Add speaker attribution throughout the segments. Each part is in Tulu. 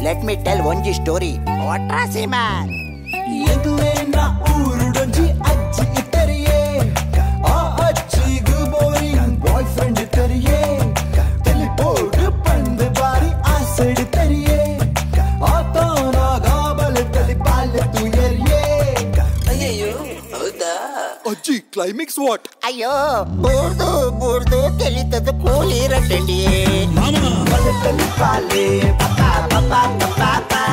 Speaker 1: Let me tell one story. What a man!
Speaker 2: Boyfriend teriye, teleport pandu bari acid teriye, aatana gaabal telipal tu yeriye.
Speaker 3: Ayyo, hauda.
Speaker 2: Ajji, climax what?
Speaker 1: Ayyo, burdu burdu telitadu kooli rattandi.
Speaker 2: Mama, bale telipale,
Speaker 1: papa papa papa.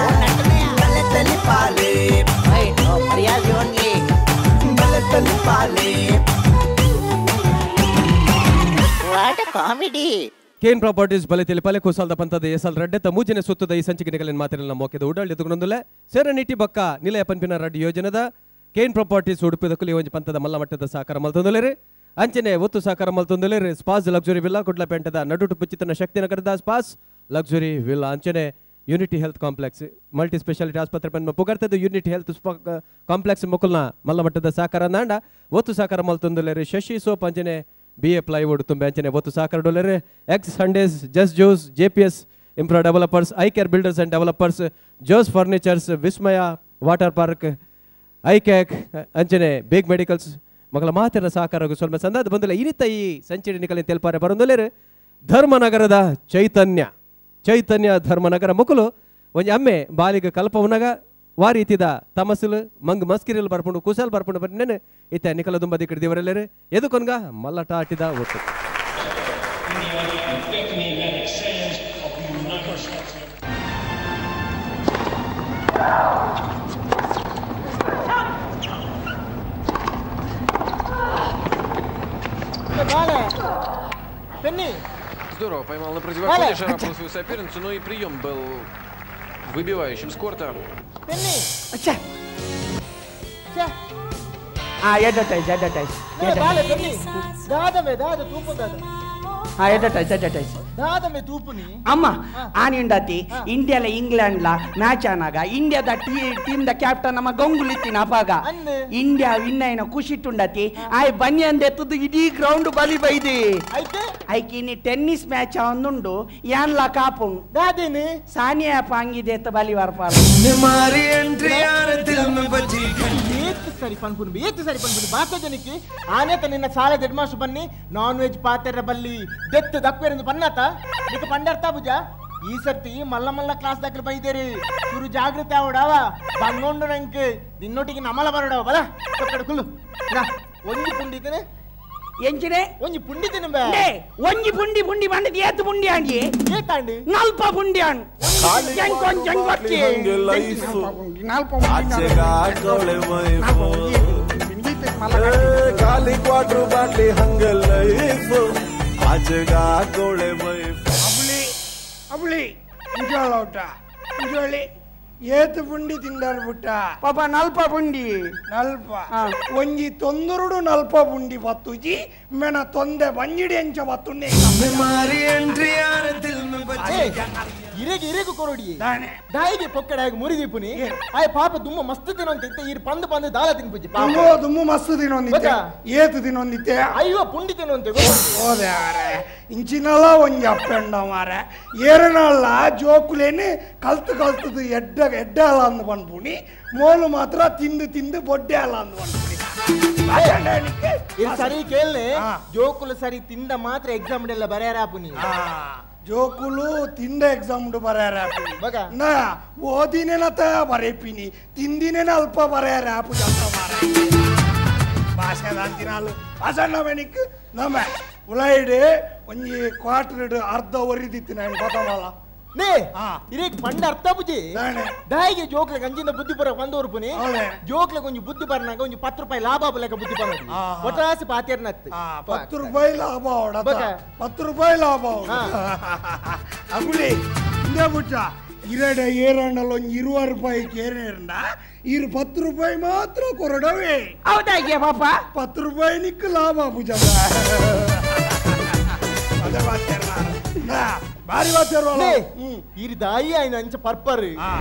Speaker 2: Bale telipale.
Speaker 1: Wait, no, Priyaz only.
Speaker 2: Bale telipale.
Speaker 1: What a comedy!
Speaker 4: Kane properties ಬಲೆ ತಿಳಿಪಾಲೆ ಕುಸಾಲ್ದ ಪಂತದ ಎಸಲ್ ರಡ್ಡೆತ ಮೂಜಿನ ಸುತ್ತದ ಈ ಸಂಚಿಕೆ ನಿಗಲಿನ ಮಾತಿನ ಮೋಕೆದ ಉಡಾಳಿ ಎದುಗೊಂದುಲೆ ಸೇರನಿಟಿ ಬಕ್ಕ ನಿಲಯ ಪನ್ಪಿನ ರಡ್ಡು ಯೋಜನೆದ ಕೇನ್ ಪ್ರಾಪರ್ಟೀಸ್ ಉಡುಪಿದ ಕುಲಿ ಒಂಜಿ ಪಂತದ ಮಲ್ಲ ಮಟ್ಟದ ಸಾಕಾರ ಮಲ್ತೊಂದುಲೇರಿ ಅಂಚನೆ ಒತ್ತು ಸಾಕಾರ ಮಲ್ತೊಂದುಲೇರಿ ಸ್ಪಾಸ್ ಲಕ್ಸುರಿ ವಿಲ್ಲಾ ಕುಡ್ಲ ಪೇಂಟದ ನಡುಟು ಪುಚ್ಚಿತನ ಶಕ್ತಿನಗರದ ಸ್ಪಾಸ್ ಲಕ್ಸುರಿ ವಿಲ್ಲಾ ಅಂಚನೆ unity health complex multi speciality ಆಸ್ಪತ್ರೆ ಪನ್ಮ ಪುಗರ್ತದ unity health complex ಮುಕುಲ್ನ ಮಲ್ಲ ಮಟ್ಟದ ಸಾಕಾರ ನಾಂಡ ಒತ್ತು ಸಾಕಾರ ಮಲ್ತೊಂದುಲೇರಿ ಶಶಿ ಸೋಪ್ ಅಂಚನೆ B A plywood ತುಂಬ ಅಂಚನೆ ಒತ್ತು ಸಾಕಾರ ಡೊಲೆರೆ X Sundays just juice J P S infra developers I care builders and developers Jose furnitures Vismaya water park I cake ಅಂಚನೆ ಬೇಗ್ ಮೆಡಿಕಲ್ಸ್ ಮಗಳ ಮಾತಿನ ಸಹಕಾರ ಸ್ವಲ್ಪ ಸಂದಾದ ಬಂದಿಲ್ಲ ಇನಿತ ಈ ಸಂಚಿಡಿ ನಿಕಲಿನ ತೆಲ್ಪಾರೆ ಬರಂದೊಲೇರು ಧರ್ಮನಗರದ ಚೈತನ್ಯ ಚೈತನ್ಯ ಧರ್ಮನಗರ ಮುಕುಲು ಒಂಜಿ ಅಮ್ಮೆ ಬಾಲಿಗೆ ಕಲ್ಪವನಗ ವಾರೀತಿದ ತಮಸುಲು ಮಂಗ್ ಮಸ್ಕಿರಿಲ್ ಬರ್ಪುಂಡು ಕುಸಲ್ ಬರ್ಪುಂಡು ಬರ್ನೇನು ಇತ್ತ ನಿಕಲ ದುಂಬ ದಿಕ್ಕಡಿ ದೇವರೆಲ್ಲರು ಎದುಕೊನ್ಗ ಮಲ್ಲಟ ಆಟಿದ ಒತ್ತು.
Speaker 5: Здорово поймал на противоходе Шарапова свою соперницу, но и прием был выбивающим с корта.
Speaker 6: ಅಮ್ಮ ಆನಿಂಡತಿ ಇಂಡಿಯಾಲ ಇಂಗ್ಲೆಂಡ್ಲ ಮ್ಯಾಚ್ ಆನಾಗ ಇಂಡಿಯಾದ team the captain ನಮ್ಮ ಗಂಗುಲಿತ್ತಿನ ಅಪಾಗ ಇಂಡಿಯಾ ವಿನ್ అయిన ಖುಷಿಟ್ಟುಂಡತಿ ಆಯ್ ಬನ್ನಿ ಅಂದೆತ್ತದು ಇಡೀ ಗ್ರೌಂಡ್ ಬಲಿ ಬೈದಿ ಐಕಿನಿ ಟೆನ್ನಿಸ್ ಮ್ಯಾಚ್ ಒಂದುಂಡು ಯಾನ್ಲಾ ಕಾಪುಂಡು ಸಾನಿಯಾ ಪಾಂಗಿದೆ ಬಲಿ ವರ್ಪಾಲ
Speaker 7: ಸರಿ ಪನ್ಪುನು ಏತ್ ಸರಿ ಪನ್ಪುನು ಬಾತ ಜನಕ್ಕೆ ಆನೇತ ನಿನ್ನ ಸಾಲ ದೆಡ್ ಮಾಸ್ಟರ್ ಬನ್ನಿ ನಾನ್ ವೆಜ್ ಪಾತೆರ ಬಲ್ಲಿ ದೆತ್ತು ದಕ್ವೇರಂದು ಪನ್ನಾತ ನಿಕ್ಕ ಪಂಡರ್ತಾ ಬುಜ ಈ ಸರ್ತಿ ಮಲ್ಲ ಮಲ್ಲ ಕ್ಲಾಸ್ ದಾಖಲು ಬೈದೇರಿ ಚೂರು ಜಾಗೃತಿ ಆವಡಾವ ಬಂದೋಂಡು ನಂಗೆ ನಿನ್ನೊಟ್ಟಿಗೆ ನಮಲ ಬರಡವ ಬಲ ಕೊಕ್ಕಡ ಕುಲ್ಲು ಒಂಜಿ ಪುಂಡಿ
Speaker 6: ಎಂಚಿನೆ
Speaker 7: ಒಂಜಿ ಪುಂಡಿ ತಿನ್ನುಂಬೆ
Speaker 6: ಒಂಜಿ ಪುಂಡಿ ಪುಂಡಿ ಬಂಡದ ಏತು ಪುಂಡಿ ಆಂಡಿ
Speaker 7: ಏತಾಂಡಿ
Speaker 6: ನಲ್ಪ ಪುಂಡಿ ಆಂಡ್ ಜಂಕೊಂಜ್ ಜಂಗೊಚ್ಚಿ ನಲ್ಪ
Speaker 2: ಖಾಲಿ ಕ್ವಾರ್ಟರ್ ಬಾಟ್ಲಿ ಹಂಗ ಲೈಫ್ ಆಚೆಗಾ ಕೋಳೆ ವೈಫ್
Speaker 8: ಅವಳಿ ಅವಳಿ ಉಜ್ಜಾಳ ಉಜ್ಜಾಳಿ ಏತು ಪುಂಡಿ ತಿಂದಾರ್ ಬುಟ್ಟ
Speaker 6: ಪಾಪ ನಲ್ಪ ಪುಂಡಿ
Speaker 8: ನಲ್ಪ ಒಂಜಿ ತೊಂದರುಡು ನಲ್ಪ ಪುಂಡಿ ಬತ್ತುಜಿ ಮೇನ ತೊಂದೆ ಬಂಜಿಡಿ ಎಂಚ ಬತ್ತುಂಡೆ
Speaker 7: ಇರೆಗೆ ಇರೆಗು ಕೊರಡಿ ದಾಯಿಗೆ ಪೊಕ್ಕಡಾಗಿ ಮುರಿದೀಪುನಿ ಆಯ್ ಪಾಪ ದುಮ್ಮ ಮಸ್ತ್ ತಿನ್ನೊಂತಿತ್ತೆ ಇರ್ ಪಂದು ಪಂದು ದಾಲ ತಿನ್ಪುಜಿ
Speaker 8: ದುಮ್ಮು ದುಮ್ಮು ಮಸ್ತ್ ತಿನ್ನೊಂದಿತ್ತೆ ಏತು ತಿನ್ನೊಂದಿತ್ತೆ
Speaker 7: ಅಯ್ಯೋ ಪುಂಡಿ ತಿನ್ನೊಂತೆ
Speaker 8: ಓದೆ ಮಾರೆ ಇಂಚಿನಲ ಒಂಜಿ ಅಪ್ಪೆಂಡ ಮಾರೆ ಏರನಲ್ಲ ಜೋಕುಲೇನೆ ಕಲ್ತು ಕಲ್ತದು ಎಡ್ಡ ಎಡ್ಡ ಅಲ್ಲ ಅಂದು ಪನ್ಪುನಿ ಮೋಲು ಮಾತ್ರ ತಿಂದು ತಿಂದು ಬೊಡ್ಡೆ ಅಲ್ಲ ಅಂದು ಪನ್ಪುನಿ
Speaker 7: ಸರಿ ಕೇಳನೆ ಜೋಕುಲು ಸರಿ ತಿಂದ ಮಾತ್ರ ಎಕ್ಸಾಮ್ ಎಲ್ಲ ಬರೆಯರಾಪುನಿ
Speaker 8: ಜೋಕುಲು ತಿಂದ ಎಕ್ಸಾಮ್ ಬರೆಯರಾಪುನಿ ನಾ ಓದಿನೇನತ ಬರೆಪಿನಿ ತಿಂದಿನೇನ ಅಲ್ಪ ಬರೆಯರಾಪು ಅಂತ ಮಾರ ಭಾಷೆ ದಾಂತಿನಾಲು ಭಾಷಣ ಮೆನಿಕ್ ನಮ್ಮ ಉಳೈಡು ಒಂಜಿ ಕ್ವಾರ್ಟರ್ ಅರ್ಧ ಒರಿದಿತ್ತು ನಾನು ಗೊತ್ತಲ್ಲ
Speaker 7: ನೇ ಇರೇಕ್ ಪಂಡ ಅರ್ಥ ಬುಜಿ ದಾಯಿಗೆ ಜೋಕ್ಲೆ ಗಂಜಿಂದ ಬುದ್ಧಿ ಬರ ಬಂದವರು ಪುನಿ ಜೋಕ್ಲೆ ಕೊಂಚ ಬುದ್ಧಿ ಬರನಾಗ ಒಂಜಿ 10 ರೂಪಾಯಿ ಲಾಭ ಲೆಕ್ಕ ಬುದ್ಧಿ ಬರ ಒಟ್ರಾಸಿ ಪಾತೇರ್ನತ್ತು
Speaker 8: 10 ರೂಪಾಯಿ ಲಾಭ 10 ರೂಪಾಯಿ ಲಾಭ ಅಗುಳಿ ಇಂದೇ ಬುಟ್ಟ ಇರಡ ಏರಣ್ಣಲ್ಲಿ ಒಂಜಿ 20 ರೂಪಾಯಿ ಕೇರೇರಂಡ ಇರು 10 ರೂಪಾಯಿ ಮಾತ್ರ ಕೊರಡವೇ
Speaker 6: ಹೌದಾಗೆ ಪಾಪ
Speaker 8: 10 ರೂಪಾಯಿ ನಿಕ್ಕು ಲಾಭ ಪೂಜ. ಬಾರಿ ವಾತೇರ್ವಲ್ಲ
Speaker 7: ಇರಿ ದಾಯಿ ಆಯ್ನ ಅಂಚ ಪರ್ಪರ್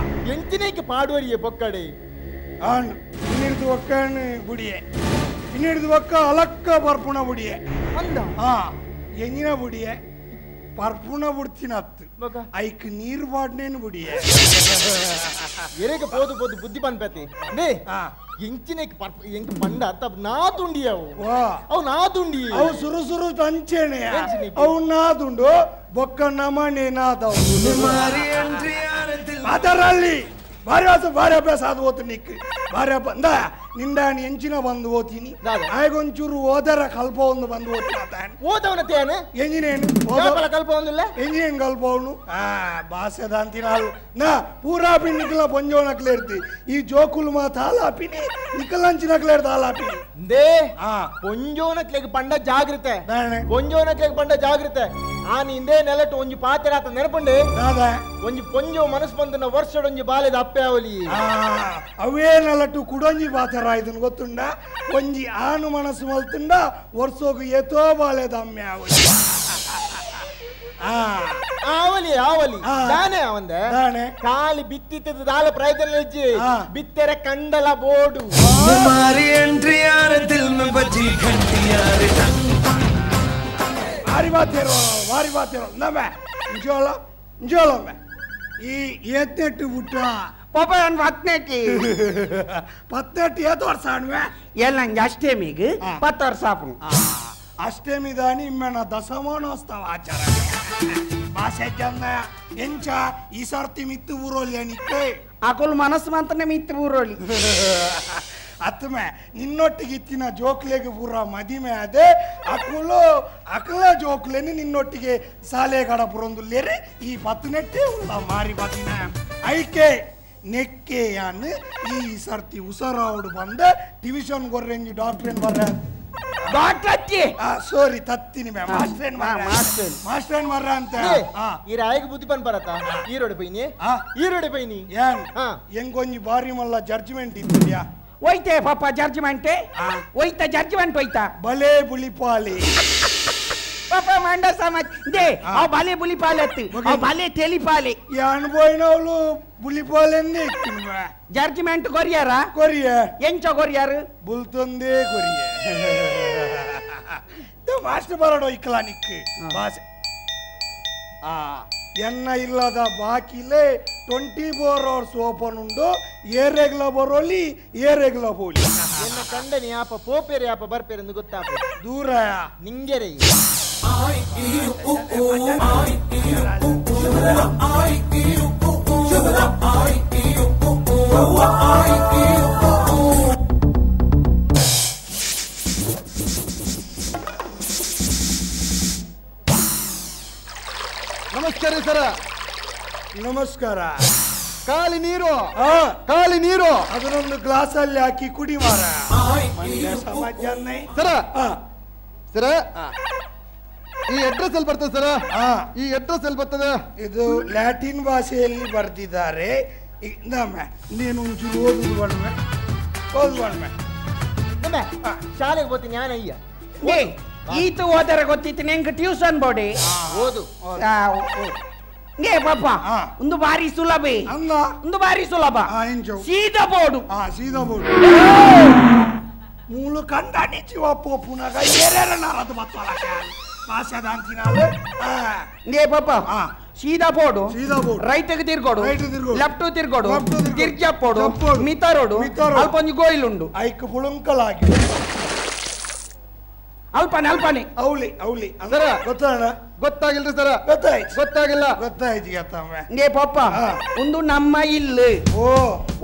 Speaker 7: ಎಂಚಿನೇಕೆ ಪಾಡುವರಿಯೇ ಬೊಕ್ಕಡೆ
Speaker 8: ಆಣ್ ಇನ್ನಿಡ್ದು ಒಕ್ಕಣ್ ಬುಡಿಯೆ ಇನ್ನಿಡ್ದು ಒಕ್ಕ ಅಲಕ್ಕ ಪರ್ಪುಣ ಬುಡಿಯೆ
Speaker 7: ಅಂದ
Speaker 8: ಆ ಎಂಜಿನ ಬುಡಿಯೆ ಪರ್ಪುಣ ಬುಡ್ತಿನತ್ತು ಐಕ್ ನೀರು ಬಾಡ್ನೇನು ಬುಡಿಯೆ
Speaker 7: ಎರೆಗೆ ಪೋದು ಪೋದು ಬುದ್ಧಿ ಪನ್ಪತಿ ನೇ ಎಂಚಿನೇಕೆ ಪರ್ಪ ಎಂಕ್ ಪಂಡ ಅತ್ತ ನಾ ತುಂಡಿಯವು ಅವು ನಾ ತುಂಡಿ
Speaker 8: ಅವು ಸುರು ಸುರು ತಂಚೇನೆ ಅವು ನಾದುಂಡು ಬೊಕ್ಕ ನಮನೆ ನಾದವು ಅದರಲ್ಲಿ ಭಾರಿ ವಾಸ ಭಾರಿ ಅಭ್ಯಾಸ ಅದು ಓತು ನಿಕ್ ಭಾರಿ ಹಬ್ಬ ಅಂದ ನಿಂದಾಣಿ ಎಂಚಿನ ಬಂದು ಓತೀನಿ ಆಯ್ಗೊಂಚೂರು ಓದರ ಕಲ್ಪ ಒಂದು ಬಂದು ಓದ್ತೀನಿ
Speaker 7: ಓದವನ ತೇನೆ
Speaker 8: ಎಂಜಿನೇನು
Speaker 7: ಕಲ್ಪ ಒಂದಿಲ್ಲ
Speaker 8: ಎಂಜಿನೇನು ಕಲ್ಪ ಅವನು ಆ ಭಾಷೆದ ಅಂತಿನಾಳು ನಾ ಪೂರಾ ಪಿನ್ ನಿಕ್ಕಲ ಪೊಂಜೋನಕ್ಲೆ ಇರ್ತಿ ಈ ಜೋಕುಲು ಮಾತ ಹಾಲಾಪಿನಿ ನಿಕ್ಕಲಂಚಿನಕ್ಲೆ ಇರ್ತ ಹಾಲಾಪಿನಿ
Speaker 7: they ಪೊಂಜೋನಕ್ಲೆಗ್ ಪಂಡ ಜಾಗೃತೆ ಪೊಂಜೋನಕ್ಲೆಗ್ ಪಂಡ ಜಾಗೃತೆ ಆನ್ ಇಂದೇ ನೆಲಟ್ ಒಂಜಿ ಪಾತ್ರ ಆತ ನೆನಪುಂಡೆ ಒಂಜಿ ಪೊಂಜೋ ಮನಸ್ಸು ಬಂದನ ವರ್ಷಡೊಂಜಿ ಬಾಲೆದ ಅಪ್ಪೆ ಅವಲಿ
Speaker 8: ಅವೇ ನೆಲಟು ಕುಡೊಂಜಿ ಪಾತ್ರ ಇದನ್ನು ಗೊತ್ತುಂಡ ಒಂಜಿ ಆನು ಮನಸ್ಸು ಮಲ್ತುಂಡ ವರ್ಷೋಗು ಏತೋ ಬಾಲೆದ ಅಮ್ಮೆ ಅವಲಿ
Speaker 7: ಆವಲಿ ಆವಲಿ ದಾನೆ ಅವಂದೆ ಖಾಲಿ ಬಿತ್ತಿತ್ತದ ದಾಲ ಪ್ರಯತ್ನ ಇಜ್ಜಿ ಬಿತ್ತೆರೆ ಕಂಡಲ ಬೋಡು
Speaker 2: ಎಂಟ್ರಿ ಯಾರ ದಿಲ್ ಮೇ ಬಜಿ ಘಂಟಿ ಯಾರ
Speaker 8: ಭಾರಿ ಬಾತೇರೋ ಭಾರಿ ಬಾತೇರೋ ನಮ್ಮೆ ಇಂಜೋಳ ಇಂಜೋಳಮ್ಮೆ ಈ ಏತ್ನೆಟ್ಟು ಬಿಟ್ಟ
Speaker 6: ಪಾಪ ನಾನು ಪತ್ನೆಟ್ಟಿ
Speaker 8: ಪತ್ನೆಟ್ಟು ಏತು ವರ್ಷ ಅಣ್ವೆ
Speaker 6: ಎಲ್ಲ ನಂಗೆ ಅಷ್ಟೇಮಿಗೆ 10 ವರ್ಷ ಆಪು
Speaker 8: ಅಷ್ಟೇಮಿ ದಾನಿ ಇಮ್ಮೆನ ದಶಮಾನೋತ್ಸವ ಆಚಾರ ಭಾಷೆ ಚಂದ ಎಂಚ ಈ ಸರ್ತಿ ಮಿತ್ತು ಊರೋಲಿ ಅನಿಕ್ಕೆ
Speaker 6: ಅಕುಲ್ ಮನಸ್ಸು ಮಂತನೆ ಮಿತ್ತು ಊರೋಲಿ
Speaker 8: ಅತ್ತಮೆ ನಿನ್ನೊಟ್ಟಿಗೆ ಇತ್ತಿನ ಜೋಕ್ಲೆಗೆ ಪೂರ ಮದಿಮೆ ಅದೇ ಅಕುಲು ಅಕಲ ಜೋಕ್ಲೆನಿ ನಿನ್ನೊಟ್ಟಿಗೆ ಸಾಲೆ ಕಡ ಪುರೊಂದುಲ್ಲೇರಿ ಈ ಪತ್ತನೆಟ್ಟೆ ಉಲ್ಲ ಮಾರಿ ಪತ್ತಿನ ಐಕೆ ನೆಕ್ಕೆಯಾನ್ ಈ ಸರ್ತಿ ಉಸರಾವುಡು ಬಂದ ಡಿವಿಷನ್ ಗೊರ್ರೆಂಜಿ ಡಾಕ್ಟ್ರೇನ್ ಬರ್ರ
Speaker 6: ಡಾಕ್ಟರ್
Speaker 8: ಸಾರಿ ತತ್ತಿನಿ ಮೇ ಮಾಸ್ಟ್ರೇನ್ ಮಾಸ್ಟ್ರೇನ್ ಮರ್ರ ಅಂತ
Speaker 7: ಈ ರಾಯಿಗೆ ಬುದ್ಧಿ ಪನ್ ಬರತ್ತ ಈರೋಡೆ ಬೈನಿ ಈರೋಡೆ ಬೈನಿ
Speaker 8: ಏನ್ ಹೆಂಗೊಂಜಿ ಬಾರಿ ಮಲ್ಲ ಜಡ್ಜ್ಮೆಂಟ್ ಇತ್ತಿದ್ಯಾ
Speaker 6: ಹೋಯ್ತೆ ಪಾಪ ಜಡ್ಜ್ಮೆಂಟ್ ಹೋಯ್ತಾ ಜಡ್ಜ್ಮೆಂಟ್ ಹೋಯ್ತಾ
Speaker 8: ಬಲೆ ಬುಲಿಪಾಲಿ
Speaker 6: ಪಾಪ ಮಂಡ ಸಮಾಜ they ಆ ಬಲೆ ಬುಲಿಪಾಲಿ ಅತ್ತು ಆ ಬಲೆ ತೆಲಿಪಾಲಿ
Speaker 8: ಯಾನ್ ಬೋಯ್ನವಳು ಬುಲಿಪಾಲೆಂದೇ
Speaker 6: ಜಡ್ಜ್ಮೆಂಟ್ ಕೊರಿಯಾರ
Speaker 8: ಕೊರಿಯ
Speaker 6: ಎಂಚ ಕೊರಿಯಾರು
Speaker 8: ಬುಲ್ತೊಂದೇ ಕೊರಿಯ ಮಾಸ್ಟರ್ ಬರೋಡು ಇಕ್ಕಲ ನಿಕ್ ಭಾಷೆ ಆ ಎನ್ನ ಇಲ್ಲದ ಬಾಕಿಲೆ 24 ಅವರ್ಸ್ ಓಪನ್ ಉಂಡು ಏರೆಗ್ಲ ಬರೋಲಿ ಏರೆಗ್ಲ ಹೋಲಿ
Speaker 7: ಎನ್ನ ಕಂಡನಿ ಯಾಪ ಪೋಪೇರಿ ಯಾಪ ಬರ್ಪೇರೆ ಎಂದು ಗೊತ್ತಾಪ
Speaker 8: ದೂರ
Speaker 7: ನಿಂಗೆರೆ
Speaker 9: ನಮಸ್ಕಾರ ಸರ.
Speaker 8: ನಮಸ್ಕಾರ.
Speaker 9: ಖಾಲಿ ನೀರು, ಖಾಲಿ ನೀರು
Speaker 8: ಅದನ್ನೊಂದು ಗ್ಲಾಸ್ ಅಲ್ಲಿ ಹಾಕಿ ಕುಡಿ ಮಾರ.
Speaker 9: ಸರ ಸರ, ಈ ಅಡ್ರೆಸ್ ಎಲ್ಲಿ ಬರ್ತದೆ ಸರ? ಈ ಅಡ್ರೆಸ್ ಎಲ್ಲಿ ಬರ್ತದೆ?
Speaker 8: ಇದು ಲ್ಯಾಟಿನ್ ಭಾಷೆಯಲ್ಲಿ ಬರ್ದಿದ್ದಾರೆ. ನೀನು ಒಂಚೂರು ಓದುದು ಬಣ್ಮೆ, ಓದು ಬಣ್ಮೆ.
Speaker 7: ಶಾಲೆಗೆ ಹೋಗ್ತೀನಿ ನಾನು. ಅಯ್ಯ
Speaker 6: ಈತ ಓದರ ಗೊತ್ತಿತ್ತು ನಿಂಗೆ ಟ್ಯೂಷನ್ ಬೋಡಿ
Speaker 7: ಓದು.
Speaker 6: ಏ ಪಾಪ, ಒಂದು ಬಾರಿ ಸುಲಭ, ಒಂದು ಬಾರಿ ಸುಲಭ. ಸೀದಾ ಬೋರ್ಡು,
Speaker 8: ಸೀದಾ ಬೋರ್ಡು ಮೂಲು ಕಂಡ ನಿಚಿವ ಪೋಪುನಾಗ ಏರೇರ ನಾರದು ಬತ್ತಲ ಭಾಷೆದಾಂತಿನಾಲು.
Speaker 6: ಏ ಪಾಪ, ಸೀದಾ ಬೋರ್ಡು,
Speaker 8: ಸೀದಾ ಬೋರ್ಡು,
Speaker 6: ರೈಟ್ಗೆ ತಿರ್ಗೋಡು,
Speaker 8: ರೈಟ್ ತಿರ್ಗೋಡು,
Speaker 6: ಲೆಫ್ಟ್ ತಿರ್ಗೋಡು, ತಿರ್ಜಪ್ಪೋಡು, ಮಿತ ರೋಡು, ಅಲ್ಪ ಒಂಜಿ ಗೋಯಿಲ್ ಉಂಡು,
Speaker 8: ಐಕ್ ಪುಳುಂಕಲಾಗಿ
Speaker 6: ಅಲ್ಪನೆ ಅಲ್ಪನೆ
Speaker 8: ಅವಲಿ ಅವಲಿ. ಸರ ಗೊತ್ತಾಣ?
Speaker 9: ಗೊತ್ತಾಗಿಲ್ರಿ ಸರ.
Speaker 8: ಗೊತ್ತಾಯ್ತು?
Speaker 9: ಗೊತ್ತಾಗಿಲ್ಲ.
Speaker 8: ಗೊತ್ತಾಯ್ತು ಗತ್ತಮ್ಮ.
Speaker 6: ಏ ಪಾಪ, ಒಂದು ನಮ್ಮ ಇಲ್ಲು,
Speaker 8: ಓ